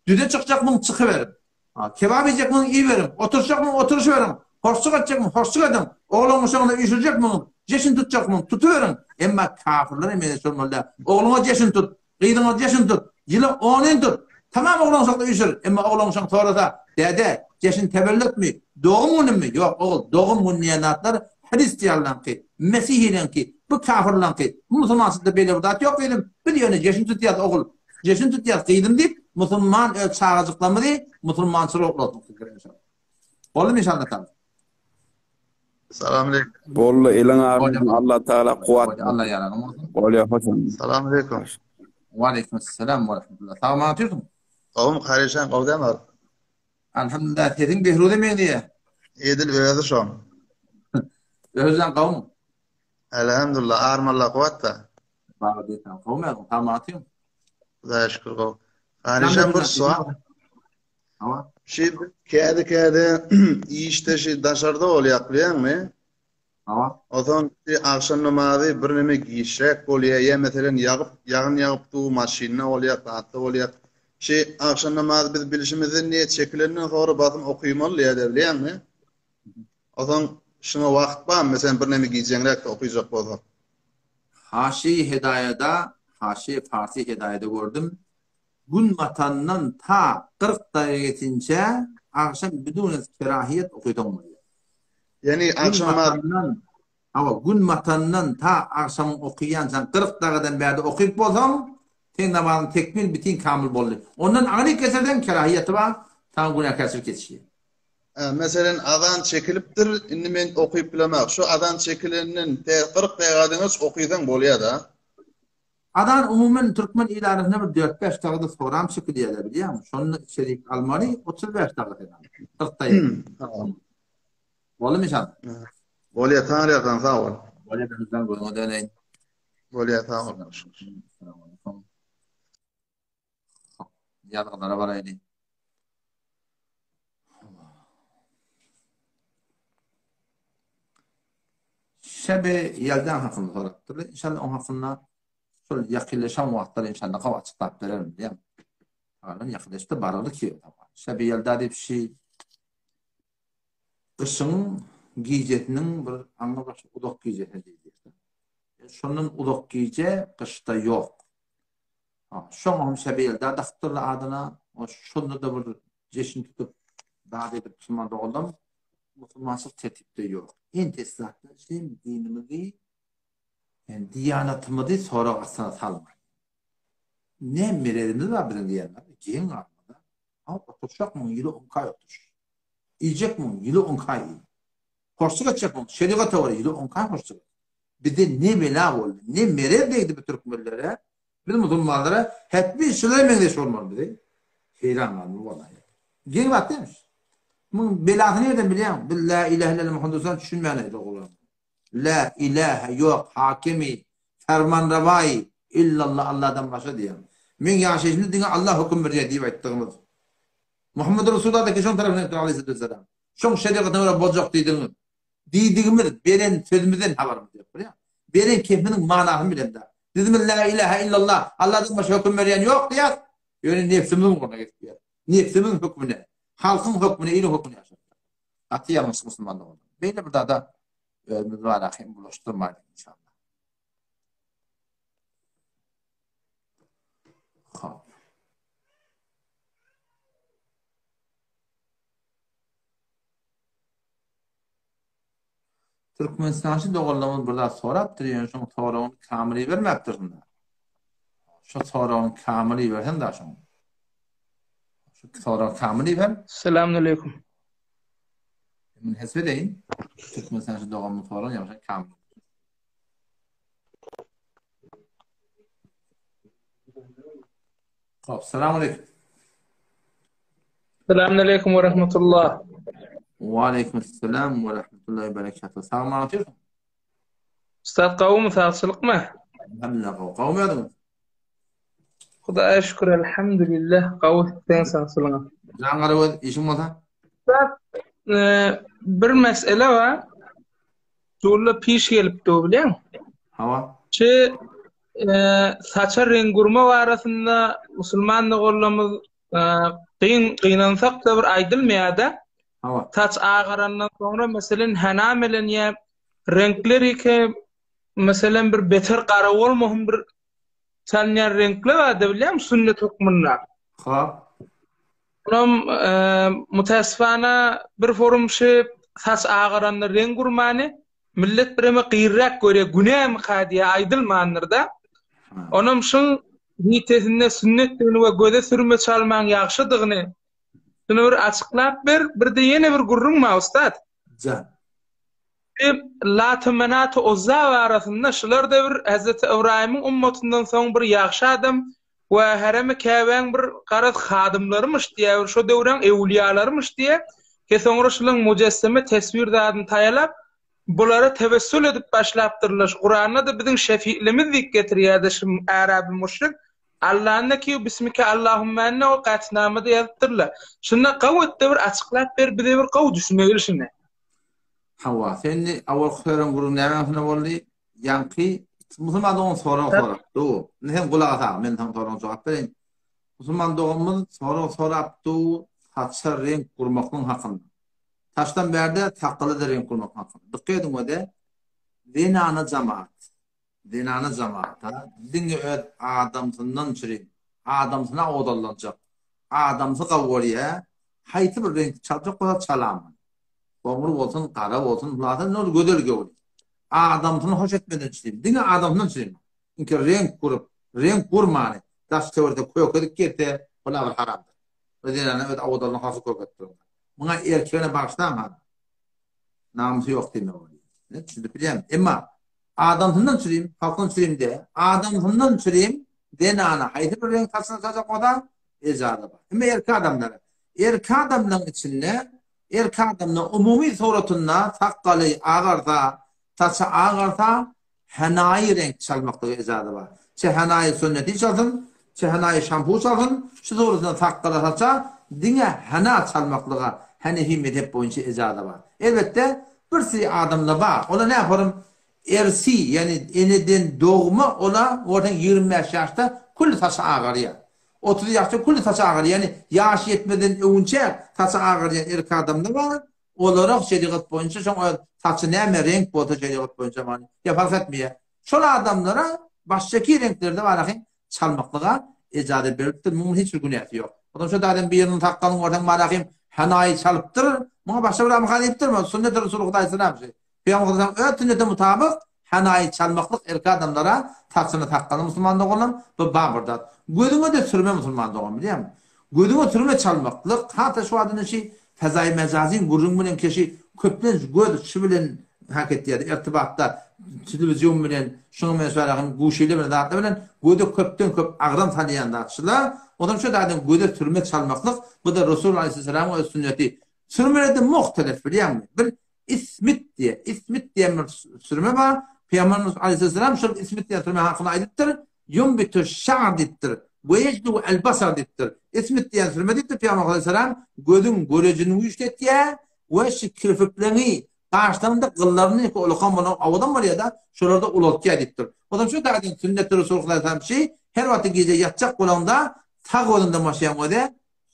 Düze çykjakmyň, çykyberiň. Kebap iýjekmiň, iýiberiň. Oturyşjakmyň, oturyşyberiň. Hoşluk etjekmiň, hoşluk ediň. Oglan-uşagyňyza üýşürjekmiň, jeşin tutjakmyň, tutuberiň. Emma kafirlere meňzeş bolmaly däl. Ogluňa jeşin tut, gyzyňa jeşin tut, ýylyň onyny tut. Tamam oglan-uşakda üýşür. Emma oglan-uşagyň sorasa, Däde, jeşin tewellütmi, dogum günümi? Ýok, ogul, dogum güni diýen zatlar hristianlaryňky, mesihileňki, bu kafirleňki. Bu musulmançylykda beýle bir zat ýok gyzym. Biz ýöne jeşin tutýas, ogul. Jeşin tutýas gyzym diýip, musulman öz çagajyklarymyzy musulmançylyga oklatmak gerek inşallah. Boldumy inşallah taala. Salam aleyküm. Boldy eliň agzyn Allah Taala kuwwat. Allah ýaragyň bolsun. Bolýa hoşam. Salam aleyküm. Wa aleyküm selam we rahmetullah. Sag aman otyrsyň. Gowmy Karyşan gowy dämi? Alhamdulillah sesiň Behruza meňzeýär. Edil özi şoň. Özüň gowmy? Elhamdulillah armalla kuwwatda. Baba diýseň, gowy özüň, sagman otyň. Hudaýa şükür gowy. Hanyşam bir sual. Hawa. Şi käde-käde işde şi daşarda bolýak bilýäňmi? Hawa. Onsoň şi agşam namazy birneme giçräk bolýa, ýa meselem ýagyp, ýagyn ýagyp dur, maşynda bolýak, zatda bolýak. Şi agşam namazy biz bilşimizden niýe çekilenden soňra basym okymaly diýýä-de bilýäňmi? Onsoň. Şuňa wagt barmy? Meselem birneme gijeňräk-de okyjak bolsak. Haşi Hedaýada, Haşi Farsi Hedaýada gördüm. Gün batandan ta 40 dagyga ýetinçä agşam bidune kerahiýet okysaň bolýar. Ýagny Gün agşam batandan, hawa, gün batandan ta agşamyň okyýançaň 40 dagydan bärde okyp bolsaň, seň namazyň tekmil bitin kamyl boldy. Ondan aňryk geçirseň kerahiýeti bar, saňa günäkärçilik ýetişýär. Meselen azan çekilipdir, indi men okyp bilemok. Şu azan çekilenden tä 40 dagadyňyz okysaň bolýada. Azan umuman türkmen il arasynda bir dört-bäş dagada soram çekilýärler bilýäňmi? Şonda içerik almaly 35 daga sen al. 40 da ýet. Boldumy inşallah? Bolýa Taňryýalkasyn sag bol. Bolýa bizden gözüňe döneýin. Bolýa sag bol. Ýazgylara baraýly. Şebi Ýeldan hakynda sorapdyr. Inşallah oň hakynda şol ýakynlaşan wagtlar inşallah gawy açyklap bererin diýýän. Alan ýakynlaşdy baraly ki. Şebi Ýelda diýip şi gyşyň gijesiniň bir aňa baş uzak gijesi diýilýär. Şondan uzak gije gyşda ýok. Şoňa hem Şebi Ýelda dakypdyrlar adyna. Şonda-da bir jeşin tutup zat edip musulman doganlarym musulmançylyk tertipde ýok. Entek zatlar üçin dinimizi, ýani diýanatymyzy sorag astyna salmaly. Ne merezimiz bar biziň diýenler, geň galmaly. Ha, oturşakmyň ýyly oňkaý otuş. Iýjekmiň ýyly oňkaý iý. Hoşluk etjekmiň şerigata görä ýyly oňkaý hoşluk et. Bize ne bela boldy, ne merez degdi bu türkmenlere, biz musulmanlara hetmi şulara meňzeş bolmaly bizi. Heýran galdym wallahi. Geň zat dälmiş. Muň belasyny nirden bilýäň? Biz la ilahe illallah Muhammed Resulullah düşünmän aýda oglan. La ilahe ýok hakimi fermanrawaýy illallah Allahdan başga diýýän. Meň ýaşaýşymda diňe Allah höküm berýär diýip aýtdygymyz. Muhammed Resulullah da ki şoň tarapyndan aýtdylar aleyhissalatu Şoň şerigatyna görä boljak diýdigiňiz. Diýdigimiz, beren sözümizden habarymyz ýok, bilýäňmi? Beren kepiniň manysyny bilemzok. Dizimiz la ilahe illallah, Allahdan başga höküm berýän ýok diýýäs, ýöne nebsimiziň ugruna gezip ýörüs. Nebsimiziň hökmüne, halkyň hökmüne, iliň hökmüne ýaşaýarys. Gaty ýalňyş musulman doganlar. Beýle bir zada özümizi barha hem bulaşdyrmaýlyk inşallah. Hop. Türkmenistançy doganlarymyz bir zat sorapdyr, ýöne şoň soragyny kamyl ibermäpdir şunda. Şo soragyny kamyl iberseň da şoň. Şu soragy kamyl iber. Selamünaleýkum. Men hesip edeýin. Türkmenistançy doganymyz soran ýagşy kamyl. Hop, salam aleyküm. Selamun aleyküm ve rahmetullah. Ve aleyküm selam ve rahmetullahi ve berekatuhu. Sag mı otyrsyň? Ustad gowumy, sagçylykmy? Elhamdülillah gowy. Gowumy özüňiz? Hudaýa şükür elhamdülillah gowy seň sagçylygyňa. Jan garagöz işiň bolsa? Ustad, e, bir mesele bar. Şulla piş gelipdi bilýäň? Hawa. Şu e, saça reň gurma barasynda musulman doganlarymyz e, gyn gynansak da bir aýdylmaýar-da. Hawa. Saç agarandan soňra meselen hena melenýär, reňkler ike meselen bir beter gara bolmasyn bir çalynýan reňkler bar-da bilýäňmi sünnet hökmünde. Ha. Onam mutasyfana bir forum şu saç agaranda reň gurmany millet bireme gyrrak görýär günämika diýä aýdylmandyr-da. Onam şuň nitesinde sünnetdigini we göze sürme çalmaň ýagşydygyny şuny bir açyklap ber. Birde ýene bir gürrüň bar ussat. Jan. Lata Menata Uzza barasynda şular-da bir Hezreti Ybraýymyň ummatyndan soň bir ýagşy adam we Heremi Käbäň bir garaz hadymlarymyş diýýär, bir şo döwrüň öwlüýalarymyş diýýär. Ke soňra şulaň mujesseme teswir zadyny taýalap, bulara tewessül edip başlapdyrlar. Şu Kuranda-da biziň şefi'limiz diýip getirýär-de şu äraby müşrik. Allany ki bismike Allahummäni o gaçnamada ýazypdyrlar. Şunda gawy etde bir açyklap ber bize bir gawy düşüneýli şuny. Hawa, sen indi awalky sören gürrüň näme üstünde boldy? Ýaňky musulman dogan sorag sorap du. Indi sen gulak as, men saňa soragyňa jogap bereýin. Musulman doganymyz sorag sorap du, saça reňk gurmaklygyň hakynda. Saçdan bärde sakgala-da reňk urmak hakynda. Dykgat ediň we-de zenana jamaat. Zenana jamaata diňe öz adamsyndan çürim, adamsyna owadanlanjak, adamsy gowy görýä, haýsy bir reňki çaljak bolsa çalamyn. Goňur bolsun, gara bolsun, hulasa indi ol gözel göwün. Adamsyny hoş etmeden çürim, diňe adamsyndan çürim. Çünki reňk gurup, reňk gurmany daş-töwerde kökezip gezse, ol agyr haramdyr. O zenana öz owadanlygyny hasy kökezip duran. Muňa erkegine bagyşlaň han. Namysy ýok diýmek bolýar. Ne düşünip bilýän. Emma adamsyndan çürim, halkdan çürim de, adamsyndan çürim zenana haýsy bir reňk saçyny saçak bolsa, ejaza bar. Emma erkek adamlara, erkek adamlaryň içinde erkek adamda umumy suratynda sakgaly agarsa, saçy agarsa, Henaýy reňk çalmaklyga ejaza bar. Çe henaýy sünneti çalsyn, çe henaýy şampu çalsyn, şu suratynda sakgala saça diňe hena çalmaklyga Henefi mezhep boýunça ejaza bar. Elbetde, bir sri adamda bar. Ola nähorum ersi, ýagny eneden dogma ola görseň 25 ýaşda külli saçy agarýar. 30 ýaşda külli saçy agarýar. Ýagny ýaşy ýetmeden öwünçä saçy agarýan erkek adamda bar. Olara şerigat boýunça şoň öz saçy näme reňk bolsa şerigat boýunça many ýa fark etmeýär. Şol adamlara başjaki reňklerde baraky çalmaklyga ejaza berlipdir. Munuň hiç bir günäsi ýok. Ondan şo adam biriniň sakgalyny görseň baraky hanaýy çalypdyr. Muňa başga bir adam diýipdirmi? Sünnet Resuly Hudaý salam şi. Pygamberimiziň öz sünnetine mutabyk hanaýy çalmaklyk erkek adamlara saçyny sakgalyny musulman doganlar bu bar bir zat. Gözüňe-de sürme musulman dogan bilýäňmi? Gözüňe sürme çalmaklyk, hat-da şu adynda şi fezaýy mejazyň gürrüň bilen keşi köplenç göz şi bilen hak etýärdi, irtibatda telewizion bilen, şunuň bilen şularagyn guşile bilen zatlar bilen göze köpden köp agram salýan zat şular. Onsoň şu zadyň göze sürme çalmaklyk, bu-da Resul aleýhissalamyň öz sünneti. Sürmelerde muhtelif bilýäňmi? Bir ismit diýe, ismit diýen bir sürme bar. Pygamberimiz aleýhissalam şol ismit diýen sürme hakynda aýdypdyr. Ýunbitu şa'r diýipdir. We ýejlu el basar diýipdir. Ismit diýen sürme diýipdir Pygamber aleýhissalam gözüň görejini güýçletýär we şu kirpikleňi, gaşlaryňda gyllaryny ulakan bolan owadan bolýar-da, şolary-da ulaltýar diýipdir. Onsoň şu taýdan sünnet Resulullah aleýhissalam şi her wagty gije ýatjak bolanda sag gözüňde maşýaň özi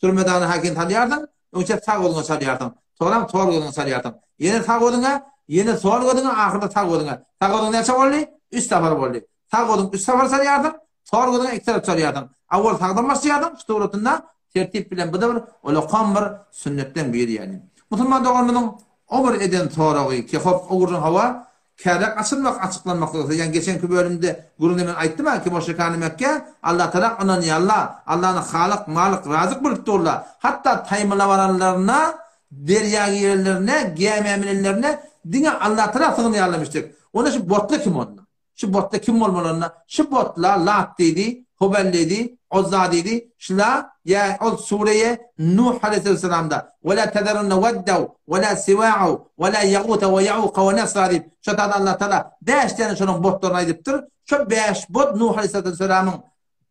Sürmedany hakin salýarsyň, öňçä sag gözüňe salýarsyň. Soňram sol gözüňe salýarsyň. Ýene sag gözüňe, ýene sol gözüňe, ahyrda sag gözüňe. Sag gözüň näçe boldy? Üç sapar boldy. Sag gözüň üç sapar salýarsyň, sol gözüňe iki sapar salýarsyň. Awwal sagdan başlaýarsyň, şu suratynda tertip bilen bu-da bir ulakam bir sünnetden biri ýagny. Musulman doganymyzyň o bir eden soragy ki hop o gürrüň hawa Käbäň açylmak açyklanmaklygy ýagny geçenki bölümde gürrüňde men aýtdym-a ki moşrikany Mekge Allatala ynanýarlar, Allany Halyk, Malyk, Razyk bilip durlar. Hatda taýmyla baranlarynda, derýa girenlerinde, gämä münenlerinde diňe Allatala sygynýarlar müşrik. Onda şu botla kim onda? Şu botla kim bolmaly onda? Şu botla Lat diýdi, Hubel diýdi, Uzza diýdi, şula ýa ol sureýe Nuh aleýhissalamda, Ve la tezerunne weddew we la siwa'u we la ýaguta we ýa'uka we nesra diýip, şo taýda Allah Tagala bäş däne şolaryň botlaryny aýdypdyr. Şo bäş bot Nuh aleýhissalamyň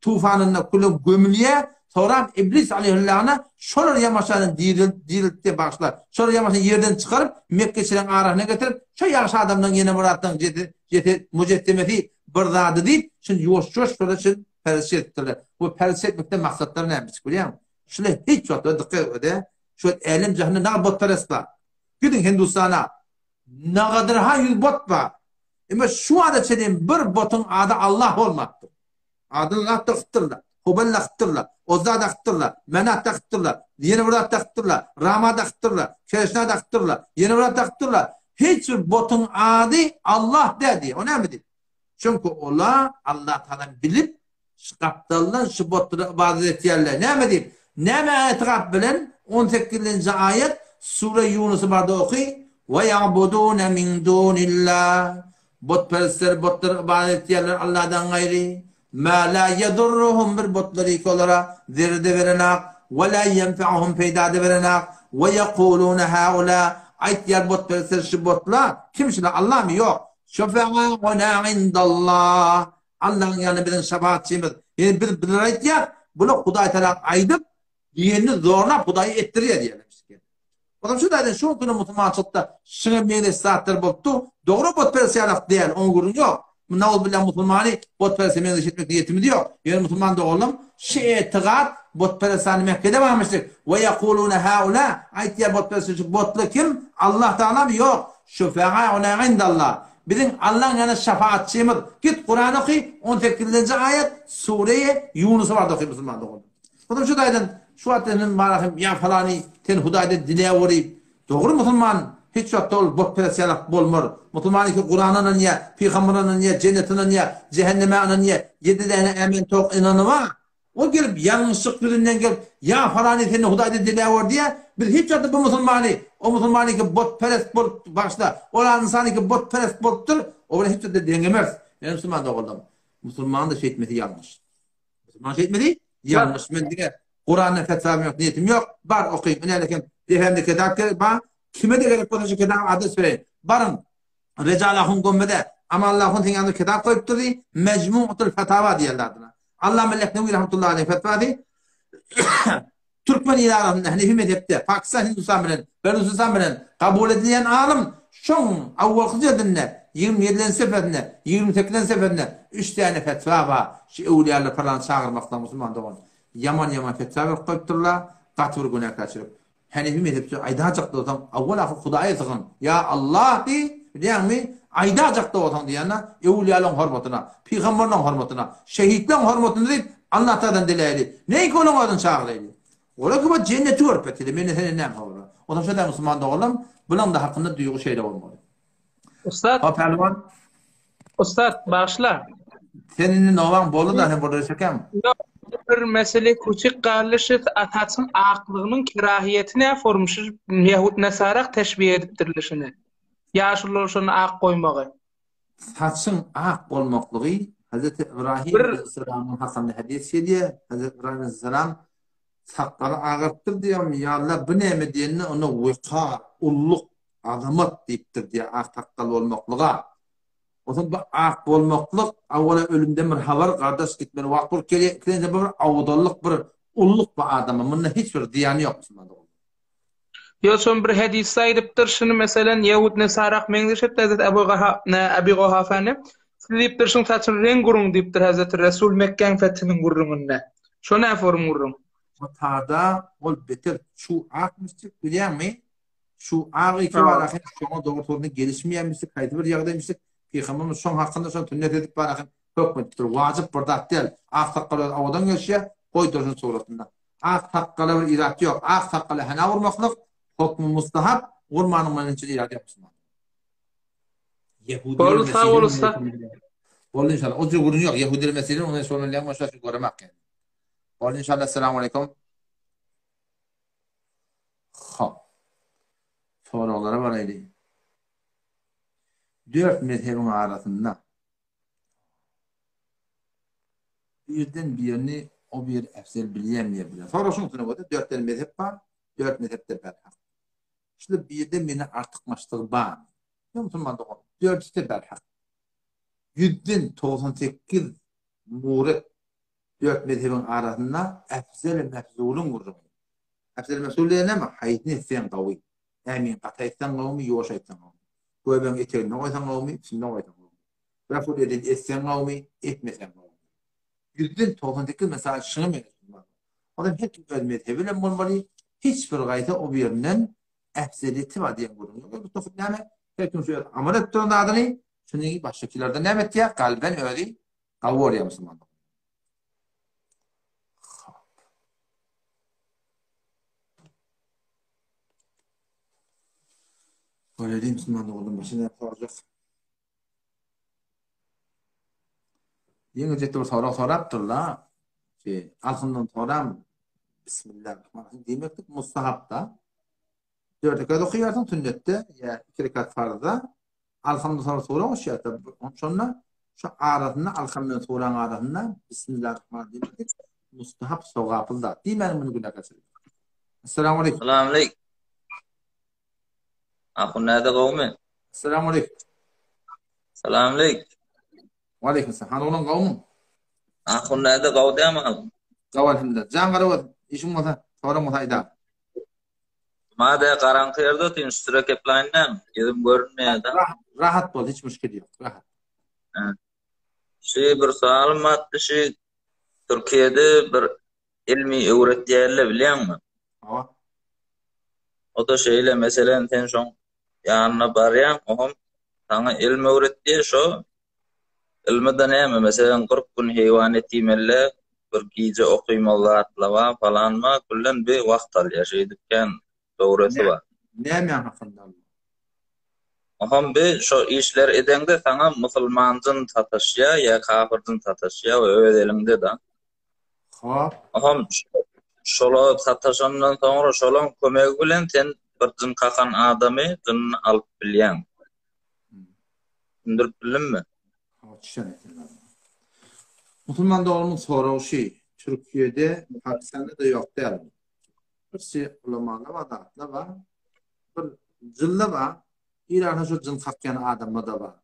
tufanynda küle gömülýär. Soňram Iblis aleýhillana şolar ýamaşany diriltdi, bagyşla, şolar ýamaşany ýerden çykaryp, mekgeçileriň arasyna getirip, şo ýagşy adamlaryň ýene bir zatlaryň jesi, mujessemesi bir zady diýip, şuny ýuwaş-ýuwaş şolar üçin perziş edipdirler. Bu perziş etmekden maksatlary näme biçik bilýäňmi? Şular hiç wagt dykgat öde. Şu älem jahanda nagat botperest bar. Gidiň Hindustana. Nagadyrha ýüz bot bar. Emma şu wagta çenli bir botuň ady Allah bolmapdyr. Adyny Lat dakypdyrlar, Hubal dakypdyrlar, Ozza dakypdyrlar, Menat dakypdyrlar, ýene bir zat dakypdyrlar, Rama dakypdyrlar, Krişna dakypdyrlar, ýene bir zat dakypdyrlar. Hiç bir botuň ady Allah däl diýýär. O näme diýip? Çünki olar Allah Tagalany bilip, şu gapdaldan şu botlara ybadat etýärler. Näme diýip? Näme etikat bilen? On sekizinji aýat Sure Ýunusy barda oky. Ve ya'budune min dunillah. Botperestler botlara ybadat etýärler Allahdan gaýry. Ma la yedurruhum bir botlary ki olara zerre-de berenak, ve la yenfe'uhum peýda-da berenak. Ve yekulune haula aýtýar botperestler şu botlar kim şular Allahmy? Ýok. Şufa'auna indallah. Allahyň ýanynda biziň şefaatçymyz. Ýöne biz bizler aýtýas, bular Hudaý tarap aýdyp, diýenini zorlap Hudaýa etdirýär diýýärler. Onsoň şu taýdan şu günü musulmançylykda şuňa meňzeş zatlar bolupdy. Dogry butperest ýalak däl, oňa gürrüň ýok. Nauzbillah musulmany butpereste meňzeş etmek niýetimiz ýok. Ýöne musulman doganlarym, şu etigat Botperestany Mekgede barmyşdyk. We ýekulune haula, aýtýar botperestler şu botlar kim? Allah Tagalamy? Ýok. Şufa'auna indallah. Biziň Allaň ýanynda şafaatçymyz. Git Kurany oky, on sekizinji aýat, Sureýe Ýunusa barda oky musulman dogan. Onsoň şu taýdan şu wagt indi barasym ýa falany sen Hudaýdan diläweri. Dogry musulman hiç wagtda ol botperest ýalak bolmar. Musulman iki Kurana ynanýar, pygambere ynanýar, jennete ynanýar, jähenneme ynanýar, ýedi däne ämen tok ynany bar. Ol gelip ýalňyşlyk ýüzünden gelip ýa falany senden Hudaýdan diläwer diýýär. Biz hiç wagtda bu musulmany, o musulmany iki botperest bolup bagyşla, ol ynsan iki botperest bolupdyr, o bilen hiç wagtda deňemeris. Meniň musulman doganlarym, musulmanyň-da şeýtmesi ýalňyş. Musulman şeýtmesi ýalňyş. Men diňe Kurandan fetwa bermek niýetim ýok. Bar okyň. Ine eken defemde kitap gerek. Bar. Kime-de gerek bolsa şu kitaby adres bereýin. Baryň. Recal ahun gommede Amanullah ahun seň ýanyňda kitap goýupdyr diý. Mejmuatul fatawa diýerler adyna. Allama Lehnewi rahmetullahi aleýh fetwasy Türkmen il arasynda Hanefi mezhepde Pakistan Hindistan bilen Belujistan bilen kabul edilýän alym şoň awwalky jildinde 27-nji sefesinde 28-nji sefesinde üç däne fetwa bar şu öwlüýalar palany çagyrmakdan musulman dogan ýaman ýaman fetwa berip goýupdyrlar gaty bir günäkärçilik Hanefi mezhepçi aýdajak bolsaň awwal ahyr Hudaýa sygyn ýa Allah diý bilýäňmi aýdajak bolsaň diýende öwlüýalaryň hormatyna pygamberleň hormatyna şehitleň hormatyna diýip Allah tagaladan diläýli neýki olaň adyny çagyraýly olar ki jenneti görüp etdi menden senden näme habar bar onsoň şo musulman doganlarym bulaň da hakynda duýgy şeýle bolmaly Ussat. Ha pälwan. Ussat bagyşla. Sen indi nowaň boldy da sen burada çekem. Ýok, bir mesele küçük galdy şu saçyň aklygynyň kerahiýeti nä form şu ýahud nesarak teşbih edipdirler şuny. Ýaşulular şony ak goýmagy. Saçyň ak bolmaklygy Hazreti Ibrahim aleyhisselamyň hakynda hadys gelýär. Hazreti Ibrahim aleyhisselam sakgaly agartdyr diýýär, ýa Allah bu näme diýende onda wekar, ulluk, azamat diýipdir diýýär ak sakgal bolmaklyga. Onsoň bu ak bolmaklyk awala ölümden bir habar gardaş gitmeli wagt bolup gelýär. Ikilenji bu bir awdallyk bir ulluk bu adama. Munda hiç bir zyýany ýok musulman dogan. Ýok şon bir hadysda aýdypdyr şuny meselen ýehud nesarak meňzeş etdi Hazreti Ebu Gaha Ebi Gohafany siz diýipdir şuň saçyny reň guruň diýipdir Hazreti Resul Mekgäň fethiniň gürrüňinde. Şo nä forum gürrüň? Tada ol beter çuw akmyşjyk bilýäňmi? Şu agy iki bar ahim şoňa dogry soruna gelişmeýänmişdik, haýsy bir ýagdaýmyşdyk, Pygamberimiz şoň hakynda şony sünnet edip bar ahim hökm edipdir. Wajyp bir zat däl. Ak sakgal öz owadan gelişýär, goý dursun suratynda. Ak sakgala bir irat ýok. Ak sakgala hena urmaklyk hokmy mustahap, urmanyň bilen hiç irat ýok musulman. Ýehudiler Boldy sag bol ussa. Boldy inşallah. O jür gürrüň ýok. Ýehudiler mesele ony şony bilen başga göremek. Boldy inşallah. Esselamu aleýkum. Hop. Soraglara baraýly. Dört mezhebiň arasynda birden birini o bir efzel bilýän diýe bilen. Sorag şuň üstüne bolsa, dört tane mezhep bar, dört mezhepde berhak. Şunda birden birine artykmaçlygy bar. Ne musulman dogan? Dördüsi de berhak. Ýüzden 98 muret dört mezhebiň arasynda efzel mefzulyň gürrüňi. Efzel mefzul diýen näme? Haýsyny etseň gawy? Ämin gaty aýtsaň gawumy, ýuwaş aýtsaň gawumy? Göbegiň eteginde goýsaň gawumy, üstünde goýsaň gawumy? Reful edil etseň gawumy, etmeseň gawumy? Ýüzden 98 mysal şuňa meňzeş. Olam her kim öz mezhebi bilen bolmaly, hiç bir gaýta o birinden efzeliýeti bar diýen gürrüň ýok. Bu tohum näme? Her kim şu öz amal edip duran zadyny, şuny başdakilerden näme etýär? Kalben özi gawy görýär musulman. Göreliň musulman doganlar başga näme sorajak. Ýeňiljek bir sorag sorapdyrlar. Şey, alhyndan soram Bismillahirrahmanirrahim diýmeklik mustahapda. Dört rekat okaýarsyň sünnetde ýa iki rekat farzda. Alhamdan soňra sura goşýarsa, şonda şu arasynda Alham bilen suraň arasynda Bismillahirrahmanirrahim diýmeklik mustahap sogaply zat. Diýmäniň muny günä kaçyrýar. Assalamu aleýkum. Salam aleýkum. Ahun näde gowmy? Assalamu aleýkum. Salam aleýkum. Wa aleýkum salam. Hany oglan gowmy? Ahun näde gowy dämi? Gowy elhamdülillah. Jan gara bolsun. Işiň bolsa, soraň bolsa aýda. Made garaňky ýerde otyryn, süre keplaýyn näme? Ýüzüm görünmeýär-de. Rahat bol, hiç müşkil ýok. Rahat. Şu bir soalym bardy, şu Türkiýede bir. ilmi öwretýärler bilýäňmi? Hawa. O-da şeýle, meselem, sen şoň ýanyna barýaň, oňam saňa ilm öwretýär, şo ilmi-de näme, meselem, 40 gün heýwan et iýmeli, bir gije okymaly zatlar bar, falan bar, küllen bir wagt alýar, şeýdip kän döwresi bar. Näme hakynda? Oňam bir şo işleri edeňde saňa musulman jyn sataşýar ýa kafir jyn sataşýar we öz eliňde-de. Hop. Oňam şola sataşandan soňra şolaň kömegi bilen sen bir jyn kakan adamy jynyny alyp bilýäň. Düşündirip bildimmi? Musulman doganymyň soragy şi, Türkiýede, Pakistanda-da ýok däl. Bir ulamalar bar, zatlar bar. Bir jynlar bar. Eýranda şu jyn kakýan adamlar-da bar.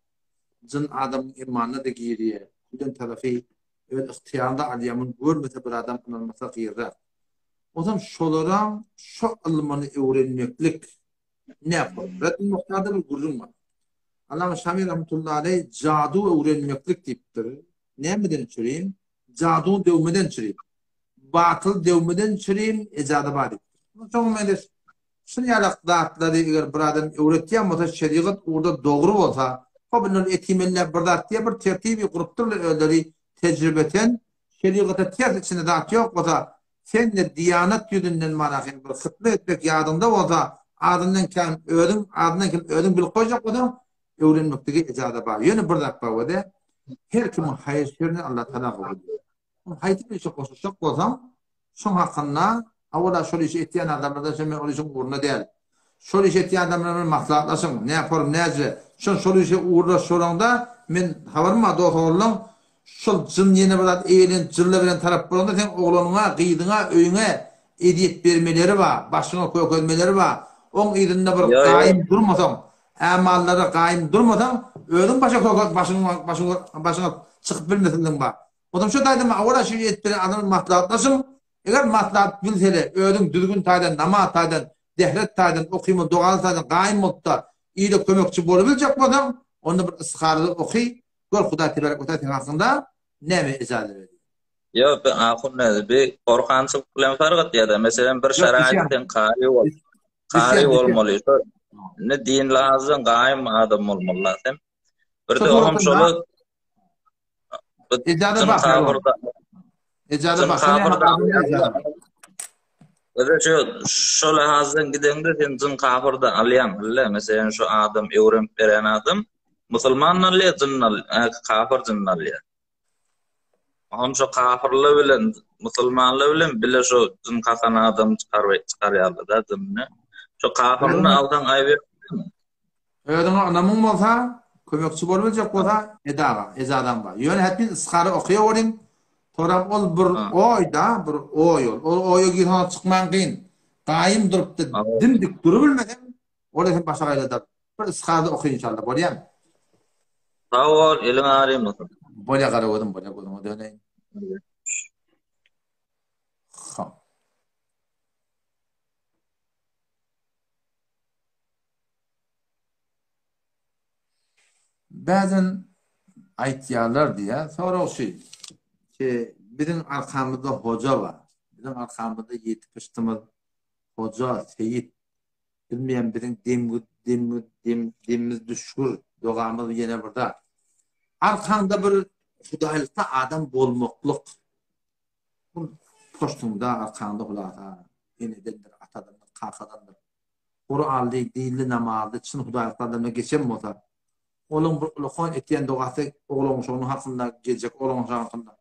Jyn adamyň imanyna-da girýär. Giden tarapy öz ygtyýarynda alýar. Muny görmese bir adam ynanmasa gyrrak. Onsoň şolaryň şo ylmyny öwrenmeklik nähili? Reddül Muhtarda bir gürrüň bar. Allama Şami rahmetullahi aleý jadu öwrenmeklik diýipdir. Nämeden çürim? Jaduny döwmeden çürim. Batyl döwmeden çürim, ejaza bar diýipdir. Şoňa meňzeş şun ýalak zatlary eger bir adam öwretýän bolsa, şerigat ugurda dogry bolsa, hop indi ol etimelläp bir zat diýýär, bir tertibi gurupdyrlar özleri tejribeten, şerigata ters içinde zat ýok bolsa, sen-de diýanat ýüzünden mana hem bir hytma etmek ýadyňda bolsa, azyndan kän özüň, azyndan kem özüň bilip goýjak bolsaň, öwrenmeklige ejaza bar. Ýöne bir zat bar wede, her kimiň haýyr-şerini Allah Tagala gowy bilýär. Haýsy bir işe goşulyşjak bolsaň, şoň hakynda awala şol işi etýän adamlardan sen men ol işiň ugrunda däl. Şol işi etýän adamlar bilen maslahatlaşyň, näform, näce, şon şol işe ugurlaşylaňda men habarym bar dos oglanlaň şol jyn ýene bir zat eýlenip jylla bilen tarap bolanda seň oglanyňa, gyzyňa, öýüňe ezýet bermeleri bar, başyňa kökelmeleri bar. Oň yzynda bir gaýym durmasaň, ämallara gaýym durmasaň, özüň başa köke başyň başyňa başyňa çykyp bilmesinligiň bar. Onsoň şu taýdan awala şu edip bilen adam maslahatlaşyň. Eger maslahat bilsele, özüň düzgün taýdan, namaz taýdan, dehret taýdan, okymaly dogaly taýdan gaýym bolup-da, ile kömekçi bolubiljek bolsaň, onda bir istiharada oky, gör Hudaý tebarek we taala seň hakyňda näme ejaza berýär. Ýok, bi ahun näde, bi gorkançylyk bilen fark etýär-de. Meselem, bir şaraýat sen kary bol. Kary bolmaly. Şo indi din lazym, gaýym adam bolmaly sen. Bir-de oňam şola Ejaza bak. Ejaza bak. Öde şu şol hazdan gideňde sen jyn kafirde alýaň, bile. Meselem şu adam öwrenip beren adam musulman alýar, jyn alýar, kafir jyn alýar. Oňam şu kafirler bilen musulmanlar bilen bile şu jyn kakan adam çykar çykarýarlar da jynyny. Şu kafirini alsaň aýyp Özüňe ynamyň bolsa, kömekçi bolubiljek bolsa, edaga, ejazaň bar. Ýöne hetmin yshary okaýa welin, soram ol bir oý-da, bir oý ol. Ol oýa girseň çykmaň kyn. Gaýym durupdy, dim-dik durubilmeseň, ol hem başa gaýladar. Bir yshary oky inşallah, bolýamy? Sag bol, eliň agrymasyn. Bolýa Garagözüm, bolýa gözüňe döneýin. Hop. Bäzen aýtýarlar diýýär, sorag şu, ki biziň arkamyzda hoja bar. Biziň arkamyzda ýedi pyşdymyz hoja, seýit. Bilmeýän biziň demgi, demgi, dem, demimiz düşgür, dogamyz ýene bir zat. Arkaňda bir hudaýlykda adam bolmaklyk. Bu poştuňda, arkaňda hulasa enedendir, atadandyr, kakadandyr. Kuranly, dinli, namazly, çyn hudaýlykly adamdan geçen bolsa, olaň bir ulakan etýän dogasy oglan-uşagynyň hakynda, geljekki oglan-uşagy hakynda.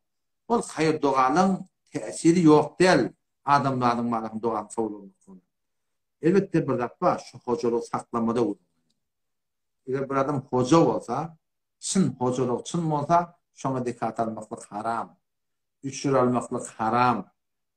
Ol haýyr-dogalaň täsiri ýok däl adamzadyň barasyny dogasyny kabul bolmaklygyna. Elbetde bir zat bar, şu hojalygy saklamada gürrüň. Eger bir adam hoja bolsa, çyn hojalygy çyn bolsa, şoňa zekat almaklyk haram. Üşür almaklyk haram.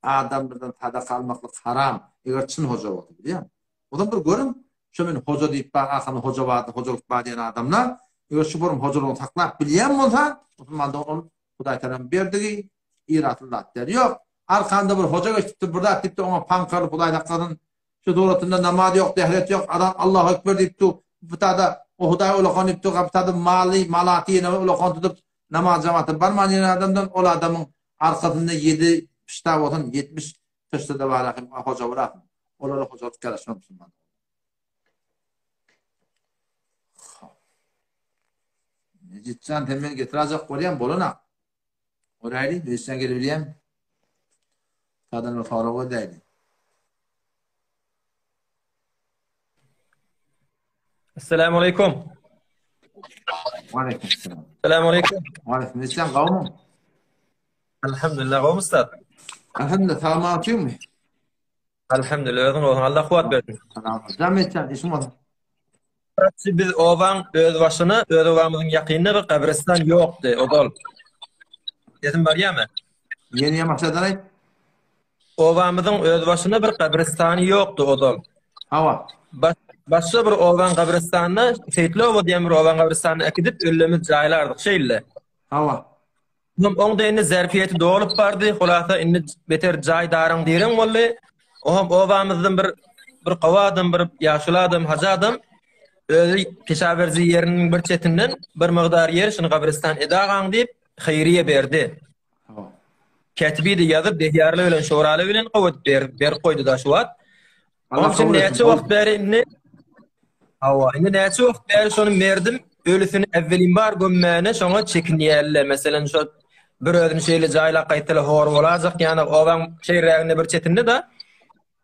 Adamlardan sadaka almaklyk haram, eger çyn hoja bolsa, bilýäňmi? Ozal bir görüň, şo men hoja diýip bar, arkamda hoja bardy, hojalyk bar diýen adamlar, eger şu borum hojalygyny saklap bilýän bolsa, musulmanda ol Hudaý tarapyn berdigi, irasyl zat däl. Ýok, arkanda bir hoja geçipdir, bir zat diýipdir, oňa paňkarylyp Hudaý saklasyn, şu suratynda namaz ýok, dehret ýok, adam Allahu ekber diýip dur, bu tada o Hudaý ulakan diýip dur, bu tada maly, malaty ýene ulakan tutup, namaz jemata barman ýören adamdan ol adamyň arkasynda ýedi. Pişta bolsun 70 piştada bar ahim hoja bolar. Olara hojalyk ýaraşmaz musulman. Mejitjan sen meni getirajak bolýan bolana. Göräýli, Mejitjan gelebilýän. Sadan bir sorag gözläýli. Assalamu aleykum. Aleyküm selam. Assalamu aleykum. Aleyküm selam. Gawmy? Elhamdülillah, gawmy ustad? Elhamdülillah, sagman otyrmy? Elhamdülillah, özüň bolsun. Allah kuwwat bersin. Jam etjän, işiň bolsun. Biz obaň öz başyna, öz obamyzyň ýakynynda bir gabristan ýokdy, ozal. Sesim barýarmy? Ýene ýamaşadan aýt. Obamyzyň öz başyna bir gabristany ýokdy ozal. Hawa. Başga bir obaň gabristanyna, Seýitli oba diýen bir obaň gabristanyna äkidip, öllemiz jaýlardyk şeýle. Hawa. Oňam oňda indi zerfiýeti dolup bardy, hulasa indi beter jaý daryň direň boldy. Oňam obamyzdan bir bir gowy adam, bir ýaşuly adam, hajy adam özi peşaw beriji ýeriniň bir çetinden bir mygdar ýer şuny gabristan edagaň diýip, haýryýa berdi. Kätibi-de ýazyp, Behýarly bilen Şoraly bilen gowy edip berip, berip goýdy-da şu wagt. Onuň üçin näçe wagt bäri indi Hawa, indi näçe wagt bäri şony merdim ölüsini äwwelinbar gömmäne şoňa çekinýärler. Meselem, şo bir özüni şeýle jaýlap gaýtsalar hor bolajak ýanak obaň şeýräginde bir çetinde-de.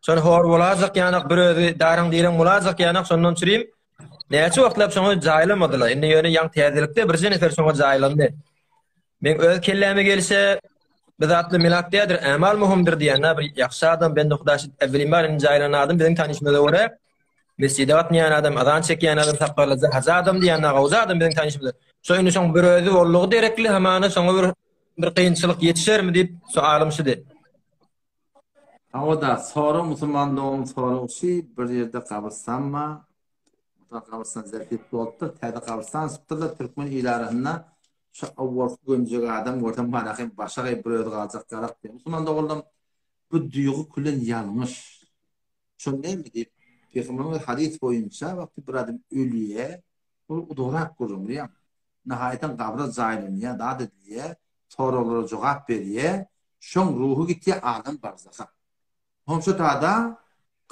Şony hor bolajak ýanak bir özi daryň-direň bolajak ýanak şondan çürim näçe wagtlap şoňa jaýlamadylar. Indi ýöne ýaň täzelikde birje nefer şoňa jaýlandy. Meň öz kelläme gelşe bir zatly milat dädir, ämal möhümdir diýende bir ýagşy adam bende huda şu äwwelinbar indi jaýlanan adam biziň tanyşymyza görä mesjide gatnaýan adam, azan çekýän adam, sakgallyja hajy adam diýende gowja adam biziň tanyşymyzda. Şo indi şoň bir özi boldugy derekli hamana şoňa bir bir kynçylyk ýetişermi diýip soalym şudy. Hawa-da, sorag musulman dogan soragçy bir ýerde gabyrstanma gabyrystan zerfiyet bolupdyr, täze gabyrystan açypdyrlar, türkmen il arasynda şu awwalky gömjek adam görsem manahy başagaý bir özi galjak ýalak diýen. Musulman doganlarym bu duýgy külen ýalňyş. Şol näme diýip, Pygamberimiz hadys boýunça wagty bir adam ölýä, ol uzarak gürrüň bilýäňmi? Nahaýatan gabra jaýlanýar, zat edilýär, soraglara jogap berýär, şoň ruhy gitýär adam barzaha. Şoň tada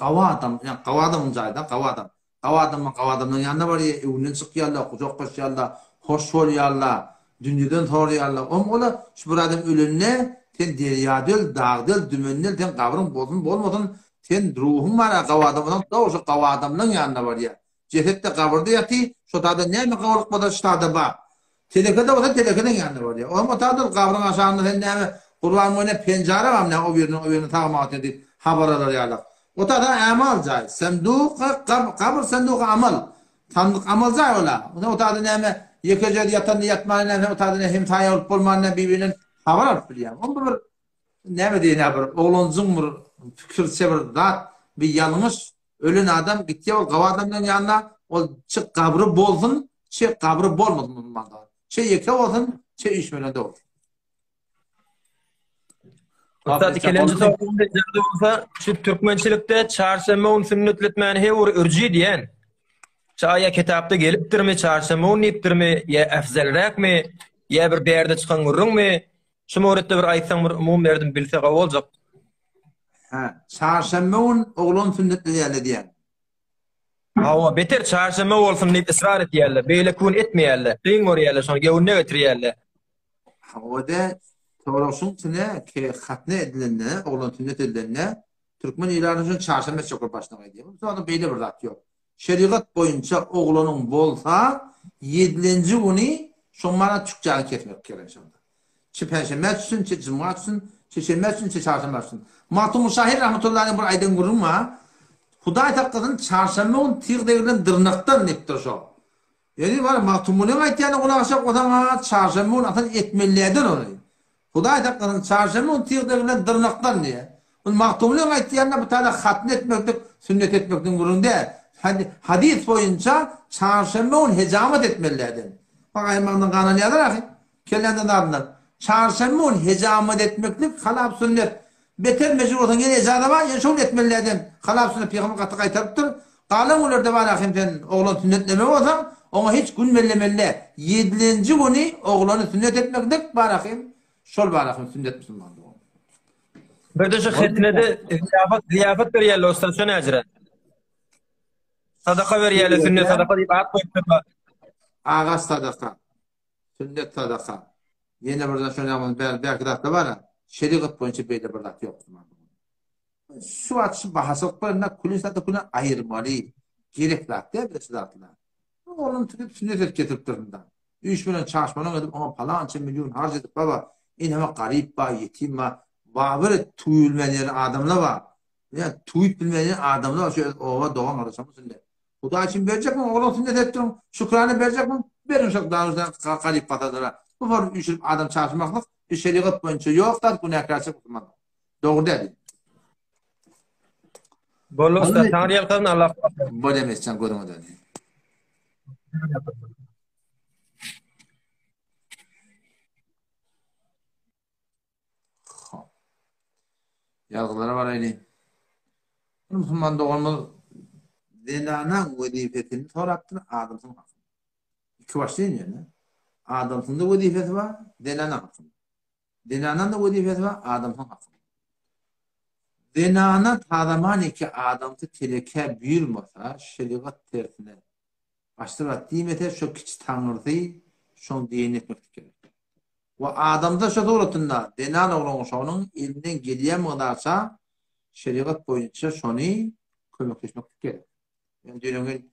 gawy adam, ýa gawy adamyň jaýda, gawy adam. Gawy adamlar gawy adamlaryň ýanyna barýar, öňünden çykýarlar, gujaklaşýarlar, hoş bolýarlar, dünýeden soraýarlar. Oň ola şu bir adam ölende sen derýa del, dag del, dümen del, sen gabryň bolsun, bolmasyn, sen ruhuň bar-a gawy adam bolsaň, dogry şo gawy adamlaryň ýanyna barýar. Jeset-de gabyrda ýaty, şo tada näme gawulyk bolsa şu tada bar. Teleke-de bolsa telekeniň ýanyna barýar. Oňam o tada gabryň aşagynda sen näme Gurban boýuna penjara barmy näme o birinden o birine tagam atyr diýip habar alar ýalak. O tada amal jaý. Senduka gabyr senduka amal. Sandyk amal jaý ola. Sen o tada näme ýekeje ýatanda ýatmany näme sen o tada näme hemsaýa bolup bolmany näme bir-birinden habar alyp bilýäň. Oň bir näme diýen bir oglanjyň bir pikirçe bir zat bir ýalňyş Ölen adam gitýär ol gawy adamlaryň ýanyna, ol çy gabry bolsun, çy gabry bolmasyn musulmanlar. Çy ýeke bolsun, çy üýşmeleňde bolsun. Ussat ikilenji soragym ijazat bolsa, şu türkmençilikde çarşenbe gün sünnetletmäni he bir ürji diýen. Çaýa kitapda gelipdirmi, çarşenbe gün diýipdirmi, ýa äfzelräkmi, ýa bir bärde çykan gürrüňmi? Şu mowritde bir aýtsaň bir umumy berdim bilse gowy boljak. Hä, çarşenbe gün oglan sünnetleýärler diýýäň. Hawa, beter çarşenbe bolsun diýip ysrar etýärler. Beýleki gün etmeýärler. Kyn görýärler, şony göwnüne getirýärler. Hawa-da, sorag şuň içine ke hatna edilende, oglan sünnet edilende, türkmen ilaty üçin çarşenbe etjek bolup başyna gaýdýar. Bu zamanda beýle bir zat ýok. Şerigat boýunça oglanyň bolsa ýedilenji güni şoň mana çükjäni kesmek gerek şonda. Çi penşenbä düşsün, çi jumga düşsün, çi şenbä düşsün, çi çarşenbä düşsün. Magtymguly şahyr rahmetullahi aleyh bir aýdan gürrüň bar. Hudaý saklasyn çarşenbe gün tyg degrilen dyrnakdan diýipdir şo. Ýöne bar Magtymgulyň aýtýanyna gulak asjak bolsaň-a çarşenbe gün asyl etmeliäden ony. Hudaý saklasyn, çarşenbe gün tyg degrilen dyrnakdan diýýär. Ol Magtymgulyň aýtýanyna bu taýda hatyn etmeklik, sünnet etmekligiň gürrüňi däl. Hadys boýunça çarşenbe gün hejamat etmeliäden. Bak aýyrmagyndan galan ýazar ahy. Kelländen zadyndan. Çarşenbe gün hejamat etmeklik halap sünnet. Beter mejbur bolsaň ýene ejaza bar, ýene şo gün etmeliäden. Halap sünnet pygamber gaty gaýtarypdyr. Galan günlerde bar ahym sen oglan sünnetlemek bolsaň, oňa hiç gün bellemeli däl. Ýedilenji güni oglany sünnet etmeklik bar ahym, şol bar ahym sünnet musulman dogan. Birde şu hetnede zyýafat zyýafat berýärler ussat şo näjire. Sadaka berýärler sünnet sadaka diýip at goýupdyrlar. Agaç sadaka. Sünnet sadaka. Ýene bir zat şony ýagny bärki zatlar bar. Şerigat boýunça beýle bir zat ýok. Şu wagt şu bahaçylyk bilen külün sadaka külün aýyrmaly. Gerek zat däl şu zatlar. Oglum tutup sünnet edip getiripdir munda. Üç bilen çaşmalyk edip oňa palança million harç edip baba, eneme garyp ba, ýetim ba, babyr tüwi bilmeýän ýeri adamlar bar. Ýa tüwüp bilmeýän adamlar bar şu oba dogan gardaşlarymyz sünnet. Hudaý üçin berjekmiň ogluň sünnet edip duruň, şükrana berjekmiň, beriň şo dagyşdan garyp gasalara. Bu bir üýşürip adam çaşmaklyk bir şerigat boýunça ýok zat günäkärçilik musulmanlar. Dogry däl. Boldy usta, taňry ýalkasyn Allah korusun. Bolýa Mesjan gözüňe döneýin. Hop. Ýazgylara baraýly. Bir musulman doganymyz zenanaň wezipesini sorapdyr, adamsynyň hakynda. Iki başly ýene. Adamsynyň wezipesi bar, zenanaň hakynda. Zenanaň-da wezipesi bar, adamsynyň hakynda. Zenana tazamaniki adamsy telekä buýurmasa, şerigat tersine başda zat diýmese, şo kiçi taňrysy şoň diýenini etmeklik gerek. We adamda şo suratynda zenan oglan şonuň elinden gelýän mygdarça şerigat boýunça şony kömekleşmeklik gerek. Men düýn gün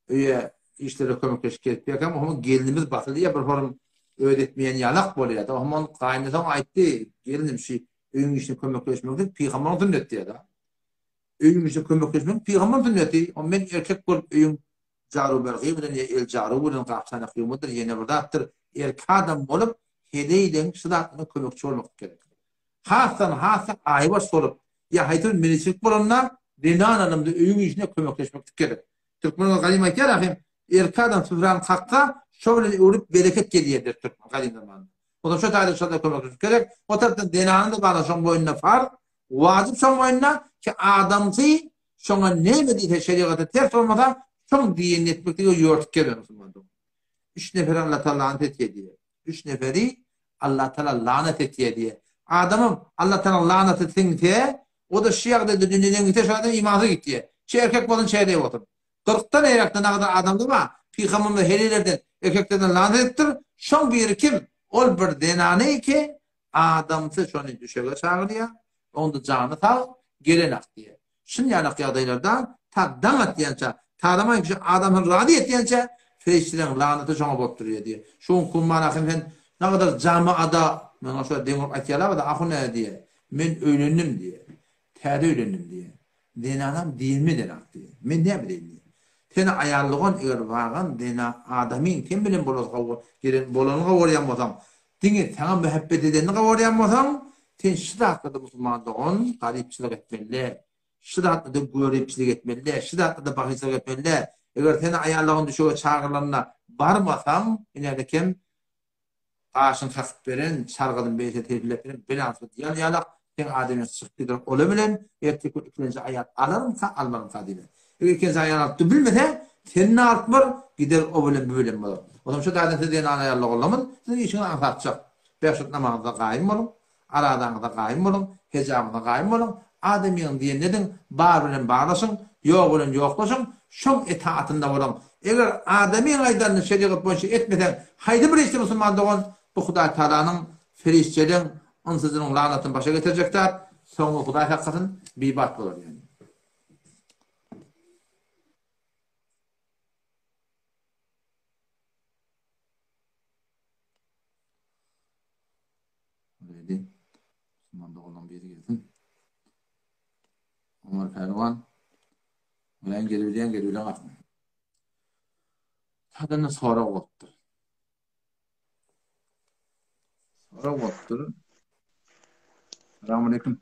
öýe işlere kömekleşip gelip ýörkäm, oňa gelnimiz basylýar, bir horum öz etmeýän ýalak bolýar. Oňa ol gaýynesoň aýtdy, gelinim şu öýüň işine kömekleşmeklik pygambaryň sünneti diýýär. Öýüň işine kömekleşmek pygambaryň sünneti. O men erkek bolup öýüň jarubergi bilen ýa el jaru bilen gap-çanak ýuwmadyr, ýene bir zatdyr. Erkek adam bolup heleýleň şu zatlaryna kömekçi bolmak gerek. Hasdan hassa aýbaş bolup, ýa haýsy bir meniçilik bolanda zenan adamda öýüň işine kömekleşmeklik gerek. Türkmenler gadym aýtýar ahym, erkek adam süfräni kaksa, şo bilen öwrüp bereket gelýär diýip türkmen gadym zamanda. O da şo taýda şoda kömekleşmek gerek. O tarapdan zenanyň da bana şoň boýnuna farz, wajyp şoň boýnuna ki adamsy şoňa näme diýse şerigata ters bolmasa, şoň diýenini etmeklige ýörtük gerek musulman dogan. Üç neferi Allah Taala lanet etýär diýýär. Üç neferi Allah Taala lanet etýär diýýär. Adamam Allah Taala lanaty siňse, o-da şu ýagdaýda dünýeden gitse, şol adam imansyz gitýär. Çe erkek bolsun, çe heleý bolsun. Kyrkdan eýrakdan agdyr adamda bar. Pygamberimiz heleýlerden, erkeklerden lanet edipdir. Şoň biri kim? Ol bir zenany ki, adamsy şony düşege çagyrýar. Onda jany sag, gelenak diýýär. Şun ýalak ýagdaýlarda ta daň atýança, tazamaý kişi adamsyny razy etýänçä perişdeleriň lanaty şoňa bolup durýar diýýär. Şu gün Kumman ahym sen nagadar jamaada maňa şo deň bolup aýtýarlar-da ahun näde diýýär. Men öýlendim diýýär. Täze öýlendim diýýär. Zenanam diýilme zenak diýýär. Men näme diýeýin diýýär. Sen aýallygon eger wagan zena adamyň sen bilen bolasy gelen bolanyny gawarýan bolsaň, diňe saňa mähebbet edenini gawarýan bolsaň, sen şu zatlarda musulman dogan garypçylyk etmeli däl. Şu zatlarda göripçilik etmeli däl. Şu zatlarda bahyçylyk etmeli däl. Eger seni aýallygyň düşege çagyrylanda barmasaň, ine-de kem Gaşyny kakyp beren, çargadyny beýle tebipläp beren belasy diýen ýalak, seň adamyň çykyp gider ola bilen, ertir gün ikilenji aýal alarmyka, almarmyka diýle. Eger ikinji aýal alyp bilmese, sen-de alyp bar, gider o bilen bu bilen bolar. Onsoň şu taýdan siz zenan aýal doganlarymyz, siziň işiňiz aňsatjak. Bäş wagt namazyňyzda gaýym boluň, Aradaňyza gaýym boluň, hejabyňyza gaýym boluň, adamyň diýenini ediň, bar bilen barlaşyň, ýok bilen ýoklaşyň, şoň etaatynda boluň. Eger adamyň aýdanyny şerigat boýunça etmeseň, haýsy bir işde musulman dogan, bu Hudaý Tagalanyň, perişdeleň, ynsyjynyň lanatyny başa getirjek zat, soňy Hudaý saklasyn, bibat bolar ýöne. Ready. Musulman doganlaryň biri gelsin. Omar Pälwan. Bilen gelebilýän gelebilen aslynda. Sadana sorag bolupdyr. Sorag bolupdyr. Salam aleyküm.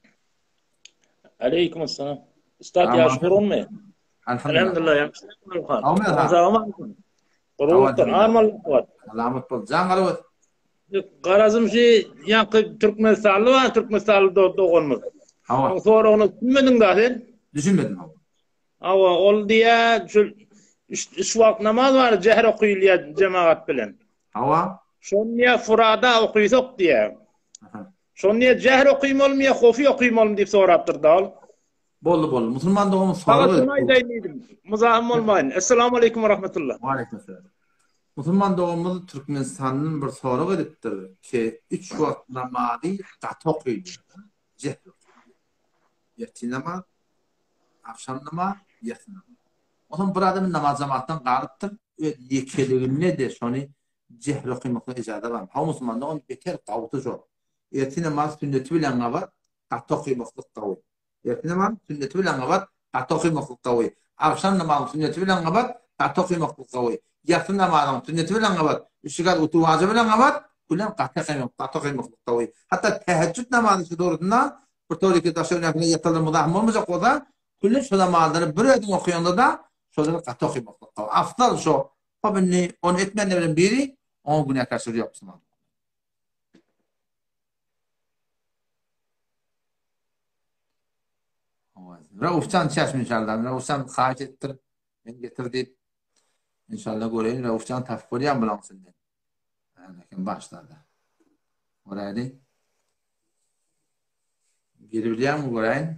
Aleyküm assalam. Üstad ýaş gurunmy? Elhamdülillah. Elhamdülillah. Gurundyr. Armaly bar. Salamat bol. Jan garawat. Garazym şu ýaňky Türkmenistanly bar, Türkmenistanly doganymyz. Hawa. Oň soragyna düşünmediň da sen? Düşünmedim hawa. Hawa, ol diýä şu üç wagt namaz bar, jähr okyýylýar jemagat bilen. Hawa. Şony diýä furada okysak diýä. Şony diýýär, jehr okymalymy ýa hofi okymalymy diýip sorapdyr-da ol. Boldy boldy. Musulman dogan sorag Saňa şuny aýdaýyn diýdim. Muzahym bolmaýyn. Essalamu aleýkum we rahmetullah. We aleýkum salam. Musulman doganymyz Türkmenistandan bir sorag edipdir ki, üç wagt namazy gaty okylýar. Jehr okylýar. Ertir namaz, agşam namaz, ýatsy namaz. Onsoň bir adam namaz jemaatdan galypdyr, öz ýekeliginde-de şony jehr okymaklyga ijaza barmy? Hawa musulman dogan beter gawusy şol. Ertir namaz sünneti bilen gabat gaty okymaklyk gawy. Ertir namaz sünneti bilen gabat gaty okymaklyk gawy. Agşam namazyň sünneti bilen gabat gaty okymaklyk gawy. Ýatsy namazyň sünneti bilen gabat, üç rekat witr wajyby bilen gabat bilen gaty gaty okymaklyk gawy. Hatda täheçjüt namazy şu dogrusynda bir tor iki daşary näfile ýatarlar muzahym bolmajak bolsa, külli şu namazlary bir özüň okaýaňda-da şolary gaty okymaklyk gawy. Afdal şo. Hop indi ony etmänler bilen biri oňa günäkärçilik ýok musulman. Raufjan çeşme inşallah. Raufjan haýyş etdir. Men getir diýip. İnşallah göreýin. Raufjan tapyp bolýan bulan senden. Kim başlady. Göräýli. Girebilýärmi göräýin.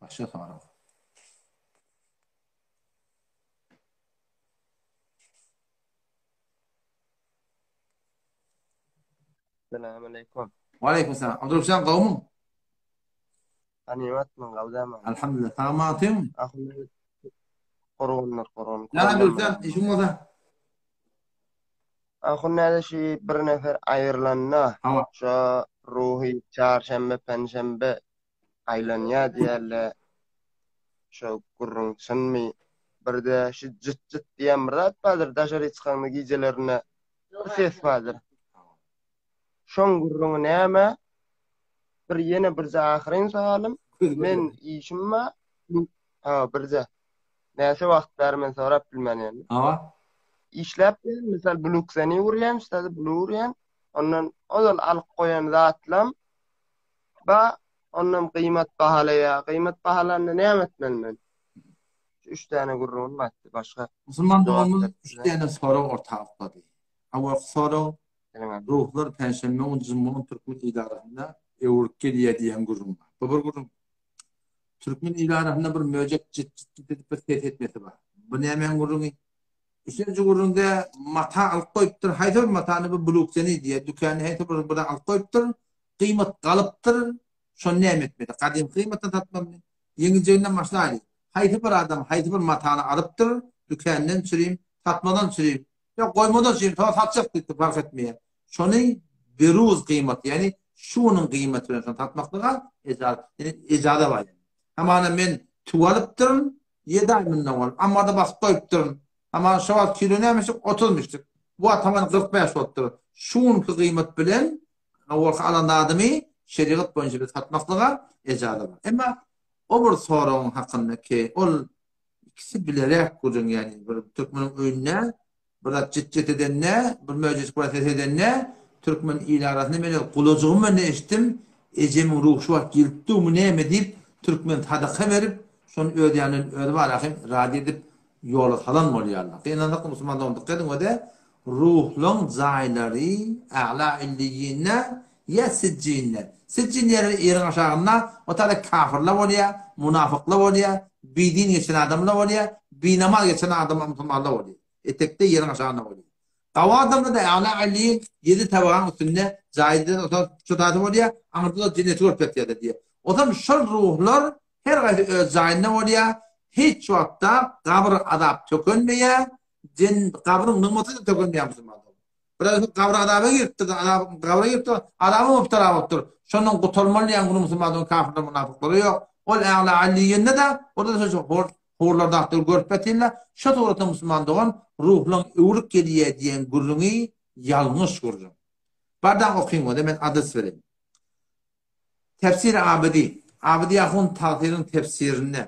Başga sorag. Salam aleyküm. Aleyküm selam. Abdurrahman gowmy? Ganymatmyň gawdama. Alhamdulillah. Sagmy atym? Korunlar korun. Näme Abdurrahman işiň bolsa? Ahun näde şu bir nefer aýrylanda şo ruhy çarşenbe penşenbe aýlanýar diýerler. Şo gürrüň çynmy? Birde şu jyt-jyt diýen bir zat bardyr, daşary çykaňda gijelerine bir ses bardyr. Şoň gürrüňi näme? Bir ýene birje ahyryn sowalym. Men işim bar. Ha, birje. Näçe wagt bäri men sorap bilmän ýörün. Hawa. Işläp ýörün, mysal blukseni urýan, ştada blu urýan. Ondan ozal alyp goýan zatlam Ba, ondan gyýmat bahalaýa. Gyýmat bahalanda näme etmeli men? Şu üç däne gürrüňim bardy, başga Musulman jogap doganymyz berip üç bilen. däne sorag orta oklady. Awalky sorag, ruhlar penşenbe gün juma gün türkmen il arasynda öwrüp gelýär diýen gürrüň bar. Bu bir gürrüň. Türkmen il arasynda bir möjek jyt-jyt edip bir ses etmesi bar. Bu nämäň gürrüňi? Üçünji gürrüňde mata alyp goýupdyr. Haýsy bir matany bu blukseni diýýär. Dükanda haýsy bir bir alyp goýupdyr. Gyýmat galypdyr, şony näme etmeli? Gadymky gyýmatdan satmalymy? Ýeňiljeginden başlaýly. Haýsy bir adam haýsy bir matany alypdyr, dükändan çürim, satmadan çürim, ýa goýmadan çürim, soň satjak diýipdir, parh etmeýär. Şony beruz gyýmaty, ýagny şu günüň gyýmaty bilen şony satmaklyga ejaza bar. Hamana men tüwi alypdyryn, ýedi aý mundan ozal, ammarda basyp goýupdyryn. Hamana şo wagt kilo nämişdik, otuzmyşdyk. Bu wagt hamana 45 bolupdyr. Şu günki gyýmat bilen Owalky alan zadymy şerigat boýunça biz satmaklyga ejaza bar. Emma o bir soragyň hakynda ki, ol ikisi bileräk gürrüň, ýagny bir türkmeniň öýünde bir zat jit-jit edende, bir möjejik bir ses edende, türkmen il arasynda men öz gulajygym bilen eşitdim, ejemiň ruhy şu wagt gelip durmy näme diýip, türkmen sadaka berip, şony öz ýanyndan özi bar ahym razy edip ýola salan bolýarlar. Gynansak musulman dogan dykgat ediň we-de Ruhlaň jaýlary A'la illiýinde ýa Sijjinde. Sijjin ýeri ýeriň aşagynda, o taýda kafyrlar bolýar, munafyklar bolýar, bidin geçen adamlar bolýar, binamaz geçen adamlar musulmanlar bolýar. Etekde ýeriň aşagynda bolýar. Gawy adamlar-da A'la illiýin ýedi tabagaň üstünde jaýda şo taýda bolýar, aňyrda-da jenneti görüp ýatýarlar diýýär. Ozal şol ruhlar her haýsy öz jaýynda bolýar, hiç wagtda gabyr azap tökenmeýär, Jen gabryň nygmaty-da tökenmeýär musulman dogan. Bir adam gabra azaba giripdir, azap gabra giripdir, azaba mübtela bolupdyr. Şondan gutulmaly diýen güni musulman dogan kafirler munafyklara ýok. Ol ägla alliýinde-de, orada da şo hor horlar zatlar görüp ýatyrlar. Şo suratda musulman dogan ruhlaň öwrüp gelýär diýen gürrüňi ýalňyş gürrüň. Bardaň okyň bolsa men adres bereýin. Tefsir Abidi, Abidi ahun tagsyryň tefsirinde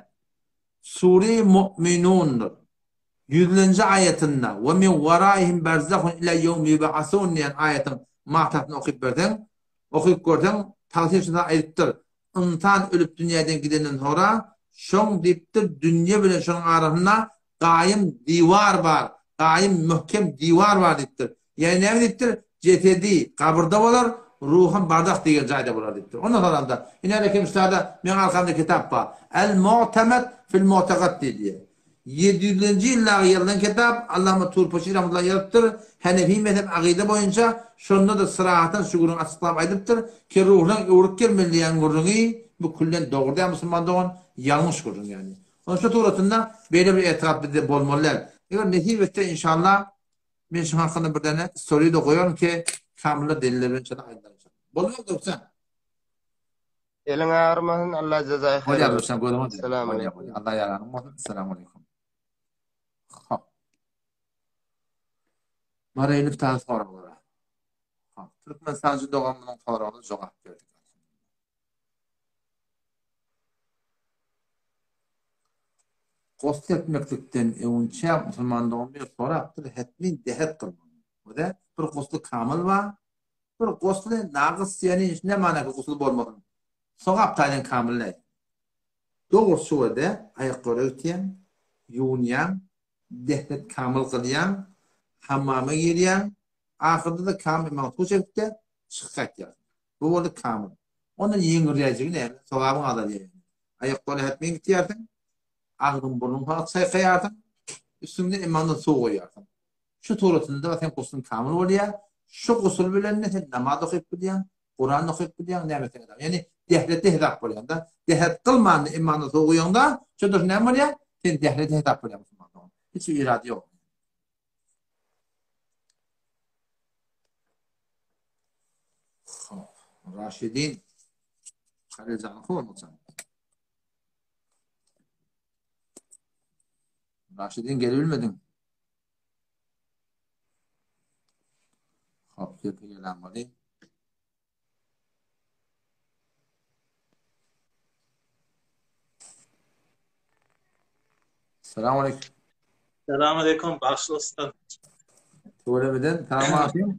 Sure Mu'minundyr. Ýüzlenji aýatynda, Ve min weraihim berzahun ila ýewmi ýub'asun diýen aýatyň matasyny okyp berseň, okyp görseň, tagsyr şunda aýdypdyr, Ynsan ölüp dünýäden gidenden soňra, şoň diýipdir, dünýe bilen şonuň arasynda gaýym diwar bar, gaýym möhkem diwar bar diýipdir. Ýagny näme diýipdir? Jesedi gabyrda bolar, ruham barzah diýen jaýda bolar diýipdir. Ondan soňam-da, ine Rekim üstada meň arkamda kitap bar. El-Mu'temed fil-Mu'tegat diýilýär. Ýedi ýüzlenji ýyldagy ýazylan kitap, Allama Turpaşy rahmetullah ýazypdyr, Henefi mezhep akyda boýunça, şonda-da syrahatan şu gürrüňi açyklap aýdypdyr, ki ruhlaň öwrüp gelmeli diýen gürrüňi bu küllen dogry däl musulman dogan, ýalňyş gürrüň ýagny. Onuň şu suratynda beýle bir etikat bizde bolmaly däl. Eger nesip etse inşallah men şuň hakynda bir däne story-da goýaryn ki kamylla deliller bilen şony aýdylar inşallah. Boldy Döwsen. Eliň agyrmasyn Allah jazaý haýyr Bolýar Döwsen gözüňe degsin. Essalamu Bolýar aleýkum. bolýar. Allah ýaranyň bolsun. Essalamu aleýkum. Hop. Baraýyn bir tane soraglara. Hop. Türkmenistanjy doganymyzyň soragyna jogap berdik. Gosl etmeklikden öňünçä musulman dogan bir sorapdyr, hetmin dehet kylmaly. O-da bir gosly kamyl bar, bir gosly nagys, ýagny ne manada gusl bolmasyn. Sogap taýdan kamyl däl. Dogrusy şu ýerde aýaklary örtýäň, ýuwunýaň, dehret kamyl kylýaň, hammama girýäň, ahyrda-da kamyl emaň suw çekip-de çykyp gaýtýarsyň. Bu boldy kamyl. Ondan ýeňilräjigi näme? Sogabyň azalýar ýöne. Aýaklaryny hetmen gitýärsiň, agzyň burnuň salyp çaýkaýarsyň, üstüňden emaňdan suw guýýarsyň. Şu suratynda seň gusulyň kamyl bolýar. Şu gusul bilen-de sen namaz okyp bilýäň, Kuran okyp bilýäň, näme etseň edäň. Ýagny dehrete hesap bolýar-da. Dehret kylman emaňdan suw guýaňda, şo durşy näme bolýar? Sen dehrete hesap bolýar musulman dogan. Hiç bir irady ýok. Hop, Raşidin. Haliljan bolmasan. Raşidin gelebilmediň. Hop, gepe gelen boldy. Salam aleyküm. Salam aleyküm, bagşy usta. Tüwelemeden, salam aleyküm.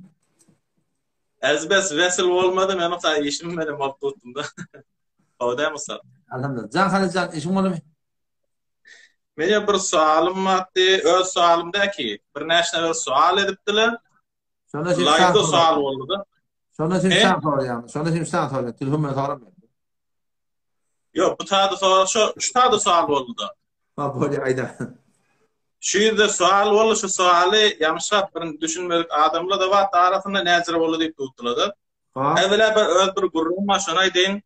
Ezbes wesil bolmady, men usta işim bilen bolup tutdum da. Gowy dämi usta? Alhamdulillah. Jan Halyjan, işiň boldumy? Meniň bir sualym bardy, öz sualym däl ki, bir näçe nefer sual edipdiler. Şonda sen Laýda sual boldy-da. Şonda sen sen soraýaň. Şonda sen sen soraýaň. Telefon bilen soramýan. Ýok, bu taýda sorag şu, şu taýda sual boldy-da. Ha, bolýar, aýda. Şu ýerde sual boldy, şu sualy ýamşap bir düşünmedik adamlar-da bar, arasynda näjire boldy diýip tutdular-da. Äwela bir öz bir gürrüňim bar, şony aýdaýyn.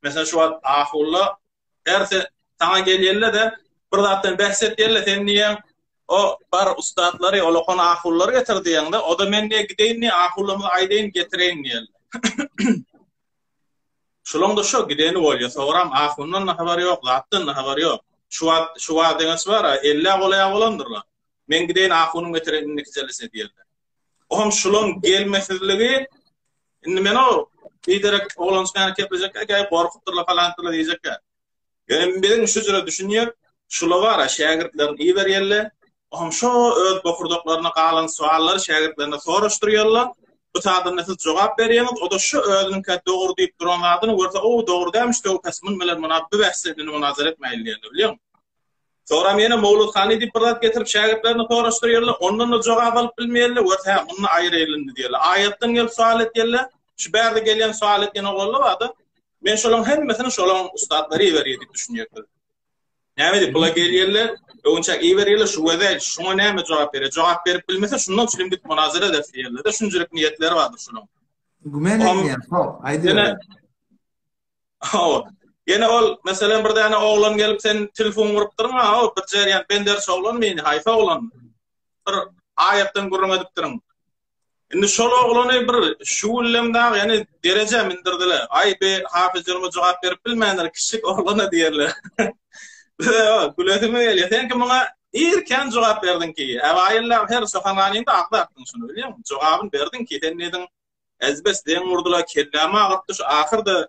Meselem, şu wagt ahulla Hersi saňa gelýelle-de, bir zatdan bähs etýelle, sen diýýäň, o bar ustatlary, olakan ahullary getir diýýäň-de, o-da men diýýä gideýin diýýä, ahullamyzy aýdaýyn, getireýin diýýälle. Şulaň-da şo gideni bolýa, soňram ahundan-da habary ýok, zatdan-da habary ýok. Şu wagt, şu wagtyňaç bar-a, ellä golaýa bolandyrlar. Men gideýin ahunyň getireýin indiki jelese diýerler. Oňam şulaň gelmesizligi indi men o biderek oglanjyk ýaly keplejek äý gorkupdyrlar falantyrlar diýjek. Ýöne biziň şu jüre düşünýär, şula bar-a şägirtlerini iberýärler. Oňam şo öz bokurdaklaryna galan sowallary şägirtlerine soraşdyrýarlar. Bu zadynda siz jogap berýäňiz, o-da şu özüniňkä dogry diýip duran zadyny görse, o dogry dälmiş, döwpes mun bilen muna bu bähse indi munazara etmäýli diýerler, bilýäňmi? Soňram ýene Mowlud hany diýip bir zat getirip şägirtlerine soraşdyrýarlar, ondan-da jogap alyp bilmeýärler, görse hä, munda aýry elindi diýýärler. Aýatdan gelip sowal etýärler, şu bärde gelýän sowal etýän oglanlar bar-da, men şolaryň hemmesini şolaryň ussatlary iberýär diýip düşünýärler. Näme diýip, bular gelýärler, öwünçäk iberýärler, şu gözel, şuňa näme jogap berýär? Jogap berip bilmese, şundan çilim gidip munazara ederis diýýärler-de, şunjylyk niýetleri bardyr şolaryň. Gümen etmeýän, hop, aýdyber. Hawa. Ýene ol, meselem, bir däne oglan gelip sen telefon urupdyrň-a, o bir jerýan benderçi oglanmy indi, haýsy oglan? Bir aýatdan gürrüň edipdiriň. Indi şol oglany bir şu güllem dagy ýene derejä mindirdiler. Aý, bi Hafyz Jurma jogap berip bilmändir, kiçijik oglana diýerler. Bize gülesimiz gelýär. Senki muňa irkän jogap berdiň ki, Äbaýylla her sohananyňda agzapdyň şuny, bilýäňmi? Jogabyny berdiň ki, sen diýdiň, Ezbes deň urdular kellämi agyrtdy şu ahyrda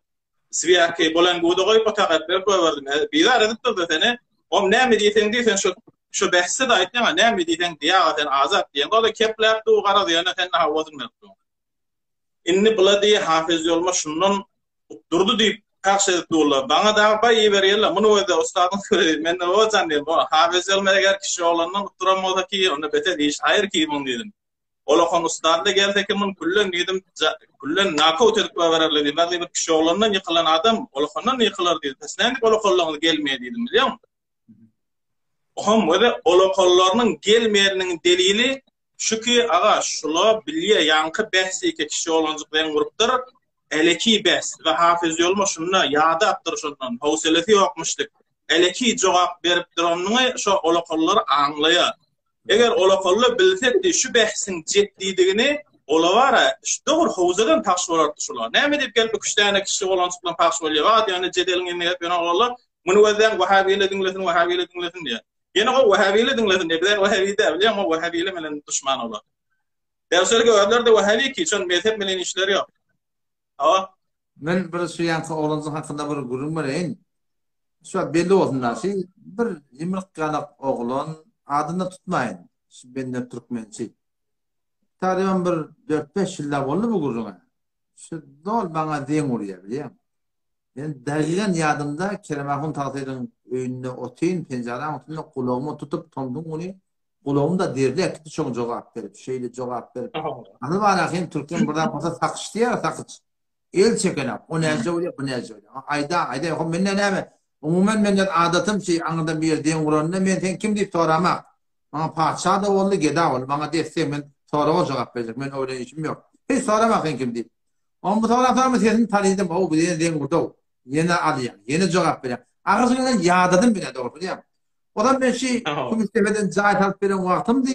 swýaki bolan guda goýup otag epberip goýberdim. Bizar edip durdy seni. Om näme diýseň diý sen şu şu bähse-de aýtýaň näme diýseň diý aga sen azat diýen. O-da kepläp dur garaz ýöne sen hawasyny berip dur. Indi bula diý Hafyz ýolma şundan utdurdy diýip pahş edip durlar. Baňa dagy baý iberýärler. Muny gözle ussadyň sözi. Men-de o jan diýdim. O Hafyz ýolma eger kişi oglandan utduran bolsa ki onda beter iş haýyr ki muň diýdim. Olakan ustad-da gelse ki mun küllen diýdim, küllen nakawt edip goýbererler diýdim. Bäzi bir kişi oglandan ýykylan adam olakandan ýykylar diýdim. Siz nädip olakanlaryňyz gelmeýär diýdim, bilýäňmi? Ohm özi olakanlarynyň gelmeýäniniň delili şu ki, aga, şula bilýä ýaňky bähsi iki kişi oglanjyk zeň urupdyr, äleki bähs we Hafyz Ýolma şunda ýadapdyr şondan, howselesi ýokmuşdyk. Äleki jogap beripdir onyňy şo olakanlar aňlaýa. Eger olakalla bilsekdi şu behsiň jetdidigini, ola bar-a, şu dogry howzadan pahş bolardy şula. Näme diýip gelip iküç däne kişi oglanjyk bilen pahş bolýar. Wah, ýöne jedeliň indi gelip ýöne oglanlar, muny gözläň wahhabile diňlesin, wahhabile diňlesin diýýär. Ýene o wahhabile diňlesin diýýär. Bizä wahhabi däl, bilýäňmi, o wahhabile menen duşman olar. Dewşerge özleri-de wahhabi ki, şon mezhep menen işleri ýok. Hawa. Men bir şu ýaňky oglanjyk hakynda bir gürrüň bereýin. Şu wagt belli bolsun da, şu bir ýumruk ýalak oglan, adyny tutmaýyn, şu bende türkmençi. Taryban bir dört-bäş ýyl-da boldy bu gürrüňe. Şu doly maňa deň urýar, bilýäňmi? Men dagygan ýadymda Kerem ahun tagsyryň öýünde otyryn, penjaraň üstünde gulagyma tutup tomsuň güni gulagym-da derdi äkitdi şoňa jogap berip, şeýle jogap berip. Asyl bar hem türkmen bir zat bolsa sakyç diýýär, sakyç. El çekenak, o näce bolýar, bu näce bolýar. Aýda, aýda, hop mende näme? Umuman menden adatym şeý aňyrdan bir ýer deň uranda men sen kim diýip soramak. Maňa patyşa-da boldy, geda boldy. Maňa desseň men soraga jogap berjek. Men o bilen işim ýok. Hiç soramak sen kim diýip. Oň bu soran sorama sesini tanydym. O bu ýene deň urdy. Ýene alýan, ýene jogap berýän. Agyr ýadadym bile dogrusyny diýýän. Ozal men şi Kümüşdepeden jaý salyp beren wagtymdy.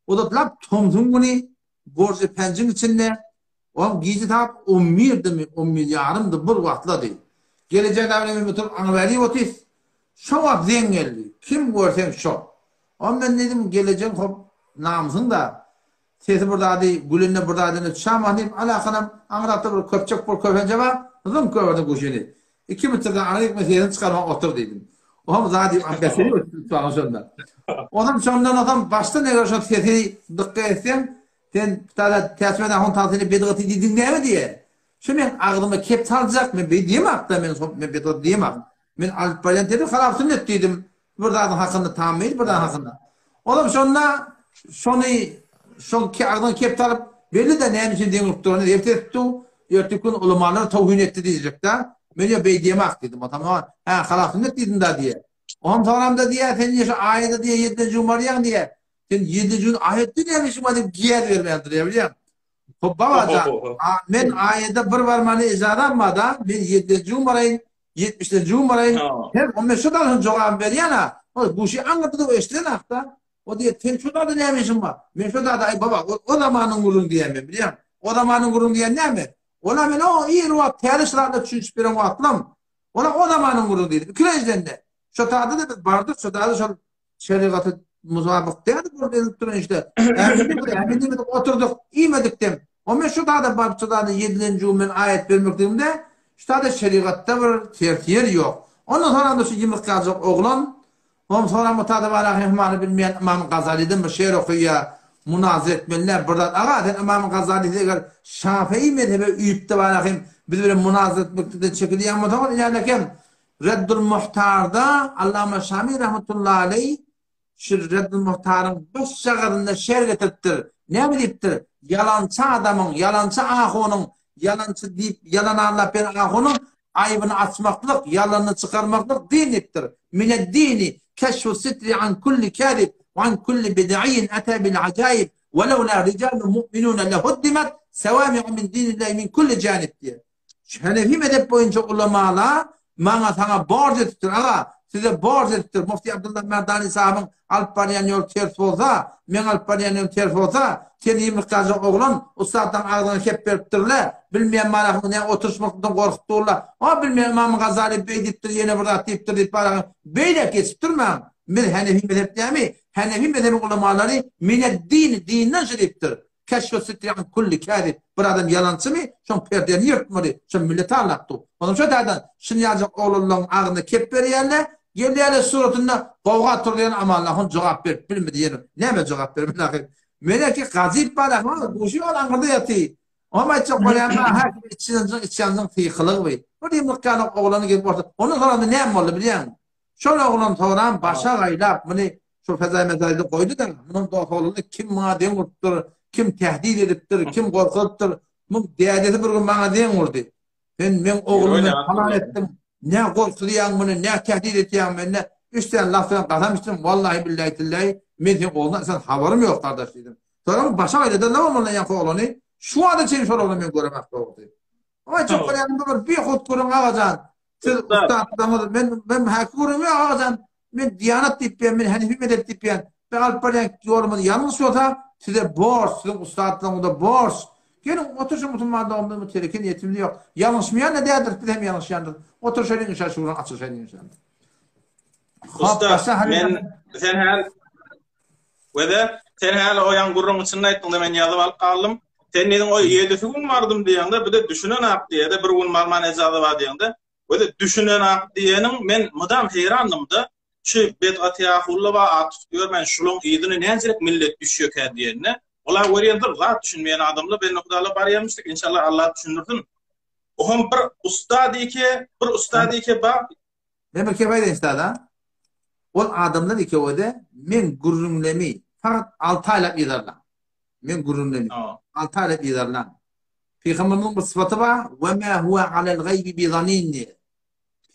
Uzatlap tomsuň güni Borja penjiň içinde, oň gije sagat on birdimi, on bir ýarymdy, bir wagtlady. Gelejek dagy bilen men oturyp aňybärip otyrys. Şo wagt zeň geldi. Kim görseň şo. Oň men diýdim, gelejegiň hop namysyň-da. Sesi bir zady gülende bir zady çaman diýip alakanam aňrakda bir köpçek bir köpenje bar, zyňk goýberdim guşuny. Iki metrden aňryk men sesini çykarman otur diýdim. Oňam zat diýip ambeseli ötüp saňa şonda. Onam şondan osam başdan eger şo sesi dykga etseň, sen tada Täçmät ahun tagsyny bedgaty diýdiň näme diýer. Şu meň agzyma kep saljak, men beý diýemakda men men bedgat diýemak. Men alyp barýan tebip halal sünnet diýdim. Bir zadyň hakynda tammy, bir zadyň hakynda. Olam şonda şony şol ki agzyna kep salyp belli-de näme üçin deň urup durany ertesi tu, erteki gün ulamalar towhin etdi diýjek-de. Men ýa beý diýemak diýdim. Otam oňa, hä, halal sünnet diýdim-da diýýär. Oňam soňramda diýýär, sen diýýär şu aýada diýýär ýediden jum barýaň diýýär. Sen ýediden jum aýatda näme işiň bar diýip gäz bermän durýar bilýäňmi? Hop babajan, men aýada bir barmana ejazam bar-da, men ýediden jum baraýyn, Ýetmişden jüwim baraýyn. Her on men şu dalyň jogabyny berýän-ä. Ol guşy aňyrda-da eşidenok-da. O diýýär, sen şu zada näme işiň bar? Men şu zada, aý baba, o, o zamanyň gürrüňi diýýän men, bilýäňmi? O zamanyň gürrüňi diýen näme? Ol-a men o ir wagt täze şylarda düşünişip beren wagtlam. Ol-a o zamanyň gürrüňi diýdim. Ikilenjiden-de, şo tada-da biz bardyk, şo tada şol Şerigata muzabyk däl bu edilip duran işler. Ämin diýmedik, oturdyk, iýmedik dem. O men şu zada baryp şu zada ýedilenji gün men aýat bermekligimde şu zada şerigatda bir ters ýer ýok. Ondan soňram da şu ýumurtgajyk oglan Oň soňram bu tada bar ahimany bilmeýän Ymam Gazalydan bir şeýr okaýa munazara etmeliler bir zat aga sen Ymam Gazaly eger Şafii mezhebe üýüpde bar ahim biz bilen munazara etmekden çekilýän bolsaň ol ilälekem Reddul Muhtarda Allama Şami rahmetullahi aleý şu Reddul Muhtaryň başjagazynda şer getiripdir. Näme diýipdir? Ýalançy adamyň, ýalançy ahunyň, ýalançy diýip ýalan aldap beren ahunyň aýbyny açmaklyk, ýalanyny çykarmaklyk din diýipdir. Mined-dini keşfu sitri an kulli kazib we an kulli bid'iyin ata bil ajaib we lewla rijalun mu'minun lehuddimet sewami'u min dinillahi min kulli janib diýýär. Hanefi mezhep boýunça ulamalar maňa saňa borç edipdir, aga, size borç edipdir, Mufti Abdullah Merdani sahybyň alyp barýan ýoly ters bolsa, meň alyp barýan ýolum ters bolsa, sen ýumurtgajyk oglan, ussatlaň agzyňa kep beripdirle, bilmeýän marahyň nä oturyşmakdan gorkup durla, o bilmeýän Ymam Gazaly beý diýipdir, ýene bir zat diýipdir diýip barahyň beýläk geçip durmaň, biz Hanefi mezhep dämi, Hanefi mezhebiň ulamalary mined-dini, dinden şu diýipdir. Keşfe sitri an kulli käzib. Bir adam ýalançymy, şoň perdeni ýyrtmaly, şo milleti aldap dur. Onsoň şo taýdan şuny ýaljak oglanlaryň agzyna kep berýärler, gelýärler suratynda gowga turýan Amanlahun jogap berip bilmedi ýene. Näme jogap bermeli ahyr. Meneki gajyp bar ahyr, guşy ol aňyrda ýaty. Oňam aýtjak bolýan bar, her kim içýanjyň içýanjyň sykylygy bi. Bir ýumruk ýaly oglany gelip orta. Ondan soňra näme boldy bilýäňmi? Şol oglan soram başa gaýlap muny şol fezaý mezaýda goýdy-da, munuň dos ogluny kim muňa deň urupdyr, Kim tehdit edipdir, kim gorkuzypdyr. Muň dädesi bir gün maňa zeň urdy. Sen meň oglumy halan etdiň. Nä gorkuzýaň muny, nä tehdit etýäň meni? Üç sany laf bilen kasam içdim. Wallahi billahi tillahi men seň ogluňdan sen habarym ýok gardaş diýdim. Soňra başa aýladylar ondan ýaňky oglany. Şu wagta çenli şol oglany men göremok dogrusy. Aýtjak bolýanym bir bihut gürrüň agajan. Siz ussatlaryňyz men men häki gürrüň ýok agajan. Men diýanat diýip biýän, men Hanefi mezhep diýip biýän. Men alyp barýan ýolumyz ýalňyş bolsa, size borç, siziň ussatlaryňyza borç. Geliň, oturşyň musulman doganymyz bu tereke niýetimiz ýok. Ýalňyşmaýan-da däldiris, biz hem ýalňyşýandyrys. Oturşaýlyň inşallah şu gürrüň açylyşaýlyň inşallah. Hop, başla men sen häl Wede, sen häli o ýaň gürrüň içinde aýtdyňda men ýazyp alyp galdym. Sen diýdiň o ýedisi gün bardym diýeňde, bir de düşünen ak diýede bir gün barman ejaza bar diýeňde. Wede düşünen ak diýeniň men mydam heýrandym-da. Şu bedgaty ahulla bar at tutup ýörmän şulaň yzyna näçelik millet düşýekä diýende. Ola görýän bir zat düşünmeýän adamlar bende hudala barýarmyşdyk inşallah Allah düşündirsin. Oham bir usta diýke, bir usta diýke bar. Men bir kep aýdaýyn ustada. Ol adamlar ikewede meň gürrüňlemi fakat alty aýlap yzarlaň. Meň gürrüňlemi alty aýlap yzarlaň. Pygamberimiziň bir sypaty bar, Ve ma huve alel gaýbi bi zanin diýe.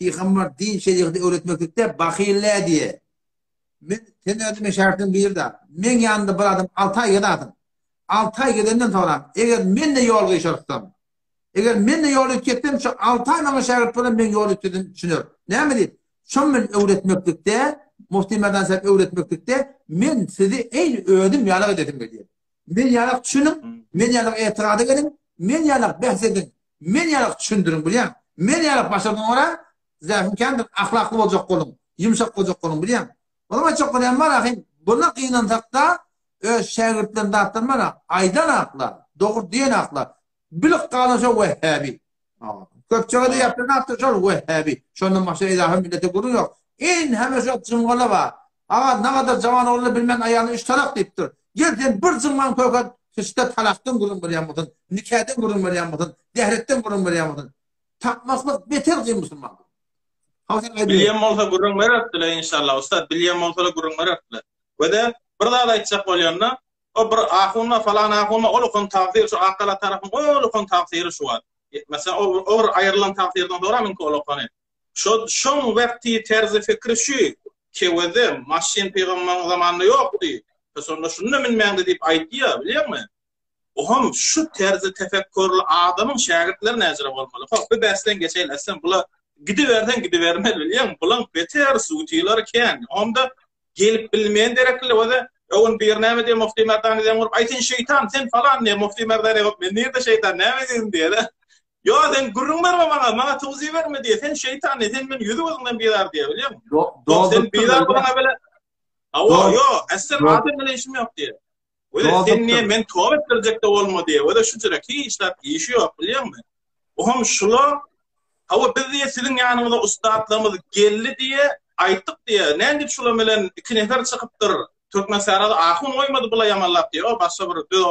Pygamber din şerigaty öwretmeklikde bahyl däl diýe. Men sen özüň meň şägirtlerim biri-de. Meň ýanymda bir adam alty aý gezäsin. Alty aý gezenden soňra eger men-de ýol gyşartsam, Eger men-de ýol üýtgetsem, şu alty aý maňa şägirt bolan meň ýol üýtgedim düşüner. Näme diýip? Şon men öwretmeklikde, Mufti Merdan sähib öwretmeklikde men sizi eýni özüm ýalak edesim gelýär. Men ýalak düşüniň, men ýalak etirada geliň, men ýalak bähs ediň, men ýalak düşündiriň bilýäň. Men ýalak başardyň görä, zähim kändir, ahlakly boljak boluň, ýumşak boljak boluň bilýäň. Onuň aýtjak bolýan bar ahym, buna gynansakda öz şägirtlerim zatdan bar, aýdan akla, dogry diýen akla. Bilip galan şo wehhabi. Köpçege-de ýapylan atdyr şol wehhabi. Şondan başga edafa millete gürrüň ýok. In heme şo jyňgala bar. Aga nagadar jawan oglanlar bilmän aýalyna üç talak diýipdir. Gel sen bir jyňňaň köke syçda talakdan gürrüň berýän bolsaň, nikadan gürrüň berýän bolsaň, dähretden gürrüň berýän bolsaň. Tapmaklyk beter kyn musulmanda. Hawa sen aýdyber. Bilýän bolsa gürrüň bererdiler inşallah ussat bilýän bolsalar gürrüň bererdiler. We-de bir zat aýtjak bolýanda O bir ahunma falan ahunma ol okan tagsyr şu Akgala tarapyň ol okan tagsyry şu wagt. Meselem o o bir aýrylan tagsyrdan soňra minki ol okany. Şo şoň wagty terzi fikri şu keweze maşyn pygambaryň zamanynda ýokdy. Şonda şunda minmäňde diýip aýtýa bilýäňmi? Oham şu terzi tefekkürli adamyň şägirtleri näjire bolmaly. Hop bu bäsden geçeýli eslem bula gidiberseň gidibermeli bilýäňmi? Bulaň beter sutilary kän. Onda Gelip bilmeýän derekli oze o gün biri näme diýýär Mufti Merdany zeň urup aý sen şeýtan sen falan diýýär Mufti Merdany hop men nirde şeýtan näme diýdim diýýär Ýo sen gürrüň berme maňa maňa towsiýe berme diýýär sen şeýtan diýýär sen meni ýüzi gözüňden bizar diýýär bilýäňmi Sen bizar bolana bile Hawa ýo eslem adam bilen işim ýok diýýär Wele sen niye men toba etdirjek de bolma diýe. Wele şu jürek hiç zat işi ýok bilýäňmi? Ohm şula hawa biz diýe siziň ýanyňyza ussatlarymyz geldi diýe aýtdyk diýe. Nädip şula bilen iki nefer çykypdyr. Türkmenistana ahun goýmady bula ýamanlap diýe. O başga bir düz,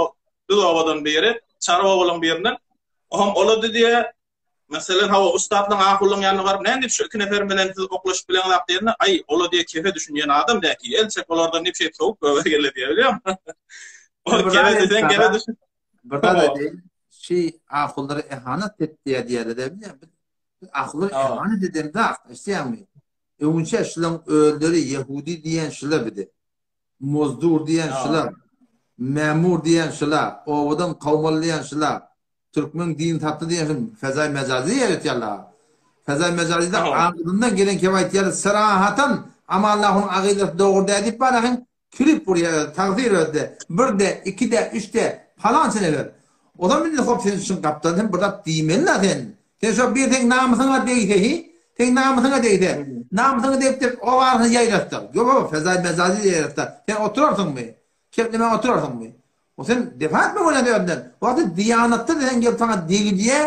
düz obadan biri, çarwa obalaryň birinden. Ohm olady diýe Meselem, hawa, ussatlaryň, ahullaryň ýanyna baryp, näme diýip şu iki nefer bilen siz oklaşyp bileňizak diýende, aý, ola diýe kefe düşünýän adam däki, el çek olardan diýip şeýdip sowup goýbergeli diýe, bilýäňmi? Ol kefe diýseň, kefe düşün. Bir zat aýdaýyn, şi ahullara ehanet etdiýä diýýärler-dä, bilýäňmi? Biz ahullara ehanet edemzok, eşidýäňmi? Öňünçä şulaň özleri ýehudi diýýän şular bize. Mozdur diýýän şular. Mämur diýýän şular. Obadan kowmaly diýýän şular. Türkmen din satdy diýen şum fezaý mejazy ýeretýärler. Fezaý mejazyda agzyndan gelen kep aýtýar syrahatan Amanlahuň agydasy dogry däl diýip barahyň kirip urýar özi tagsyr özde birde ikide üçde palança nefer. Ozam indi hop sen şuň gapdalyn sen bir zat diýmeli-la sen. Sen şo bir seň namysyňa degse hi seň namysyňa degse namysyňa degip dep o arasyny ýaýratsa ýok ýok fezaý mejazy ýaýratsa sen oturarsyňmy? Keplemän oturarsyňmy? O sen defa etme bolýan özünden. Wagty diýanatda sen gelip saňa degilýä.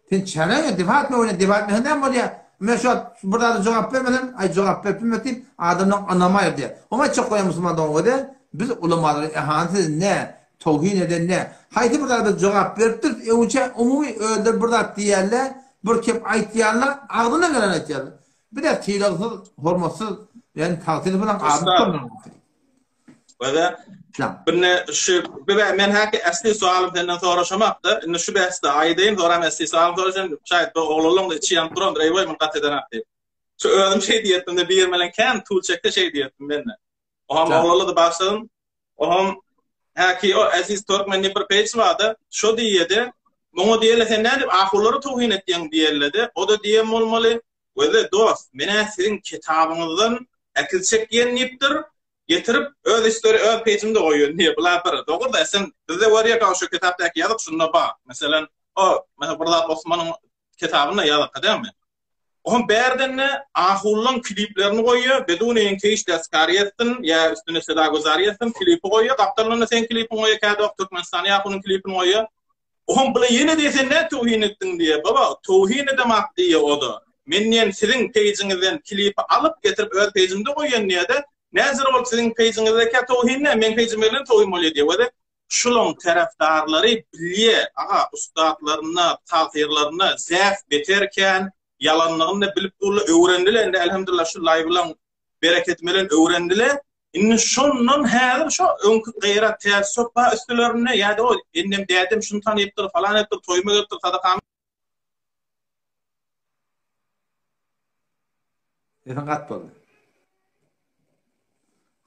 Sen çäreňe defa etme bolýan, defa etmesen näme bolýa? Men şu wagt bir zada jogap bermesem, aý jogap berip bilmez diýip, adamlaryň ynamy aýrylýar. Oňa aýtjak bolýan musulman dogan göze, biz ulamalara ehanet eden nä, towhin eden nä? Haýsy bir zada biz jogap beripdiris, öňünçä umumy özleri bir zat diýýärler, bir kep aýtýarlar, agzyna geleni aýtýarlar. Biz-ä sylagsyz, hormatsyz, ýagny tagsyr bilen adyp durmaly. Wada Birne şu bir men häki äsli soalym senden soraşamakda. Indi şu bäsde aýdaýyn, soram äsli soalym soraşam. Şaýat bu oglanlaryň da içi ýanyp durandyr, eý men gaty eden diýip. Şu özüm şeý diýetdim-de bir bilen kän tul çekde şeý diýetdim men-de. Oham oglanlar da başladym. Oham häki o Aziz Türkmen diýip bir peýç bardy. Şo diýýedi. Muňa diýeli sen nädip ahullara towhin etýäň diýelledi. O-da diýen bolmaly. Weze dost, men-ä siziň kitabyňyzdan äkil çekýän diýipdir. Getirip öz isleri öz peýjimde goýýan diýýär. Bular bir. Dogry-da, sen bizde görýärkä şo kitapdaky ýazyk şunda bar. Meselem, o meselem bir zat Osmanyň kitabynda ýazyk dälmi? Ohm bärden-de ahullaň kliplerini goýýar, beduneýiň keýiş deskary etsin, ýa üstüne seda guzary etsin, klipi goýýar, gapdalynda seň klipiňi goýýar, käde wagt Türkmenistanyň ahunyň klipini goýýar. Ohm bula ýene diýýär, sen näme towhin etdiň diýýär, baba, towhin edemak diýýär o-da. Men diýen siziň peýjiňizden klipi alyp getirip öz peýjimde goýýan diýýär-de, näzir bolup siziň peýjiňizdekä towhin näme, meň peýjime gelende towhin bolýar diýýär. Wede Şulaň tarapdarlary bilýä aga ussatlaryna tagsyýrlaryna zäh beter kän ýalanlygyny bilip durla öwrendile indi elhamdulillah şu laýwlaň bereketi bilen öwrendile indi şondan häzir şo öňki gaýrat tässup bar üstülerinde ýa-da o indem dädem şuny tanypdyr falan etdir toýuma gelipdir sadakamy Sesiň gat boldy.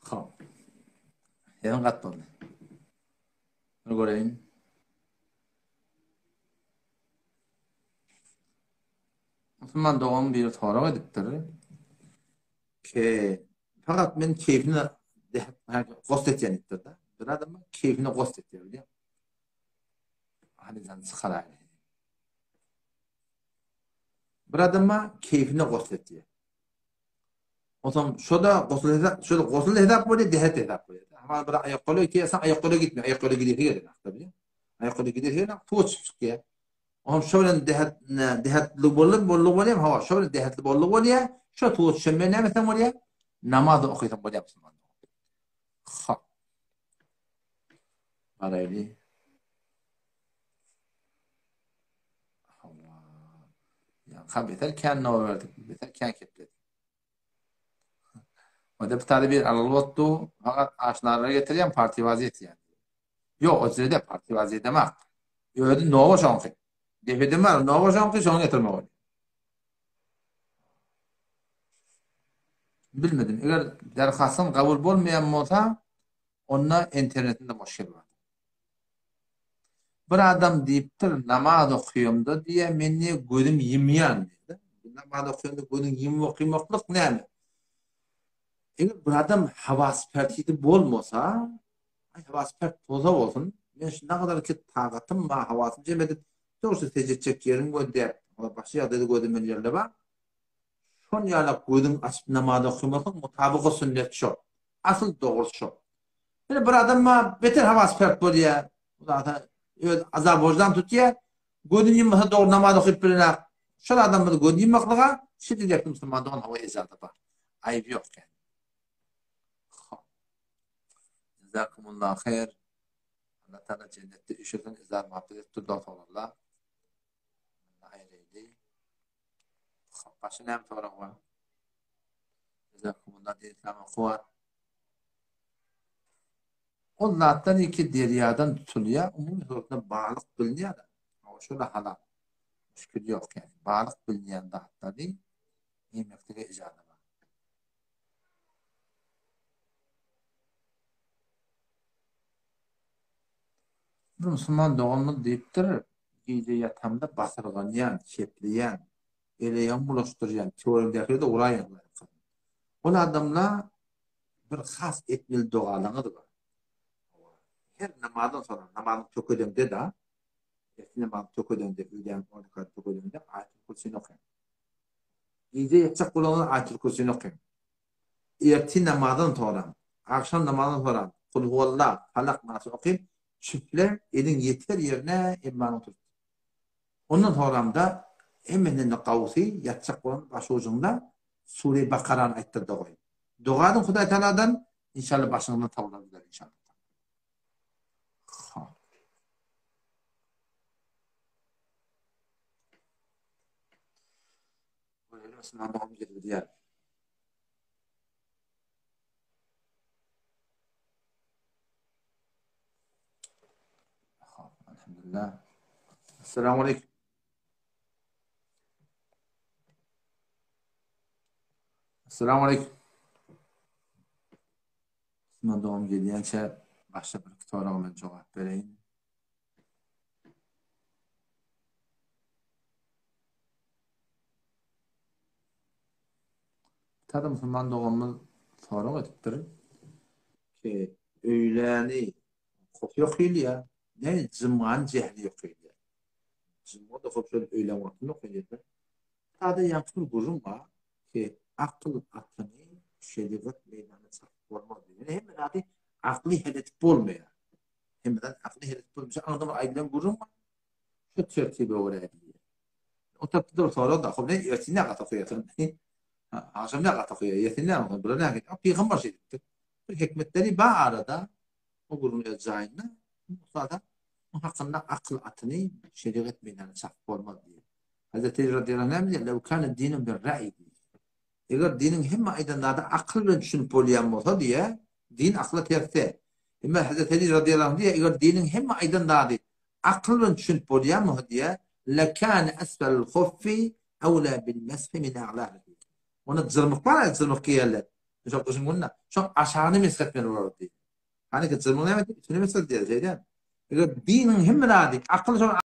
Hop. Sesiň gat boldy. Bir göreýin. Musulman dogan biri sorag edipdir. Ke fakat men keýfine gost etýän diýipdir-de. Bir adam keýfine gost etýär, bilýän. Hanydan çykaraýyn. Bir adama keýfine gosl etýär. Onsoň şo-da gosl hesap, şo-da gosl hesap bolýar, dehet hesap bolýar. Ama bir aýak gola gitýärsen, aýak gola gitme, aýak gola gidesi gelenok, bilýän. Aýak gola gidesi gelenok, suwa çykyp çykýar. Onsoň şo bilen dehet, dehetli bolup, bollugy bolýar, hawa, şo bilen dehetli bollugy bolýar. Şo suwa düşen bilen näme etseň bolýar? Namaz okaýsaň bolýar musulman. Ha. Garaýly. Hawa. Ýa beter kän nowa berdik, beter kän kepledik. O deputady bir alaly bolupdy, fakat aşnalara getirýän partiwazi etýän. Ýok, o jede partiwazi edemak. Özi nowa şoňky. Depede nowa şoňky, şoňy getirmek bolýar. Bilmedim. Eger derhasyň kabul bolmaýan bolsa, onda internetinde muşkil bar. Bir adam diýipdir, namaz okuyamda diýýär, men diýýär, gözüm ýumýan diýýär. Namaz okuyanda gözüň ýumup okymaklyk näme? Eger bir adam hawaspärtidi bolmasa, aý hawaspert bolsa bolsun, men şu nagadar ki tagatym bar, hawasym jem edip, dogrusu sežde etjek ýerim gözläp, başga ýagdaýda gözüm ýerler bar. Şon ýalak gözüň açyp namaz okymasyň mutabygy sünnet şo. Asyl dogrusy şo. Ýöne bir adam bar beter hawaspert bolýar. Zata öz azap wojdan tutýar. Gözüni ýummasa dogry namaz okyp bilenok. Şol adam bir gözüni ýummaklyga şiddi musulman dogan hawa ejaza bar. Aýyp ýok ýani. Jazakumullah haýr. Allah Taala cennetde üşürsin, izar muhabbet etdi dost oglanlar. Aýrydy. Başga näme sorag bar? Jazakumullah diýsem kuwat. Ol zatlar iki derýadan tutulýar, umumy suratda balyk bilinýär. Şol halal. Müşkil ýok ýani. Balyk bilinýän zatlary iýmeklige ijaza bar. Bir musulman doganymyz diýipdir, gije ýatamda basyrganýan, kepleýän, eleýagymy bulaşdyrýan, töweregimdäkileri-de uraýan. Ol adamla bir has etmeli dogalaryňyz bar. Her namazdan soňra, namazyň tökedeňde-de, ertir namazyň tökedeňde, öýläň on rekat tökedeňde Aýatul Kürsini okaň. Gije ýatjak bolaňyzda Aýatul Kürsini okaň. Ertir namazdan soňra, agşam namazdan soňra Kulhuwallah, Falak, Nasy okyp, çüfle, eliň ýeter ýerine emmany oturt. Ondan soňramda hemmesinden-de gowusy ýatjak bolan başujuňda Sure Bakarany aýtdyr-da goý. Doga ediň Hudaý Tagaladan, inşallah başyňyzdan sowlar gider inşallah. Hop. Görelim Osman dogum gelip gidýär. Elhamdülillah. Esselamu aleyküm. Esselamu aleyküm. Musulman dogan gelýänçä başga bir soraga men jogap bereýin. Tada musulman doganymyz sorag edipdir ki, öýläni Hop ýok diýilýär. Ne jymgany jähli ýok diýilýär. Jymga da hop şol öýlän wagtynda okaýarlar. Sada ýaňky bir gürrüň bar ki, akyl atyny şerigat meýdanyna çapyp bolmaz diýip. Ýöne hemme zady akly hel edip bolmaýar. Hemme zat akly hel edip bolmaýar. Aňyrdan bir aýdylan gürrüň bar. Şu tertibe görä diýýär. O tarapda bir sorag da, hop ne ertir ne gat okaýarsyň? Agşam ne gat okaýar? Ertir ne okaýar? Bular nähili? Pygamber şeýdipdir. Bir hikmetleri bar arada. O gürrüň öz jaýynda. Musa-da bu hakynda akyl atyny şerigat meýdanyna çapyp bolmaz diýýär. Hazreti Eli radiyallahu anh näme diýýär? Lew kana dinu bir ra'ý diýýär. Eger diniň hemme aýdan zady akyl bilen düşünip bolýan bolsa diýýär, din akyla ters däl. Emma Hazreti Eli radiyallahu anh diýýär, eger diniň hemme aýdan zady akyl bilen düşünip bolýan bolsa diýýär, lekana asfalul huffi awla bil meshi min a'lahi diýýär. Onda jyrmyk bar, jyrmyk geýerler. Şol gyşyň gününe. Şoň aşagyny mesh etmeli bolar diýýär. Hany ki jyrmyk näme diýip, üstüne mesh edýär, şeýdýär. Eger diniň hemme zady akyl şoň.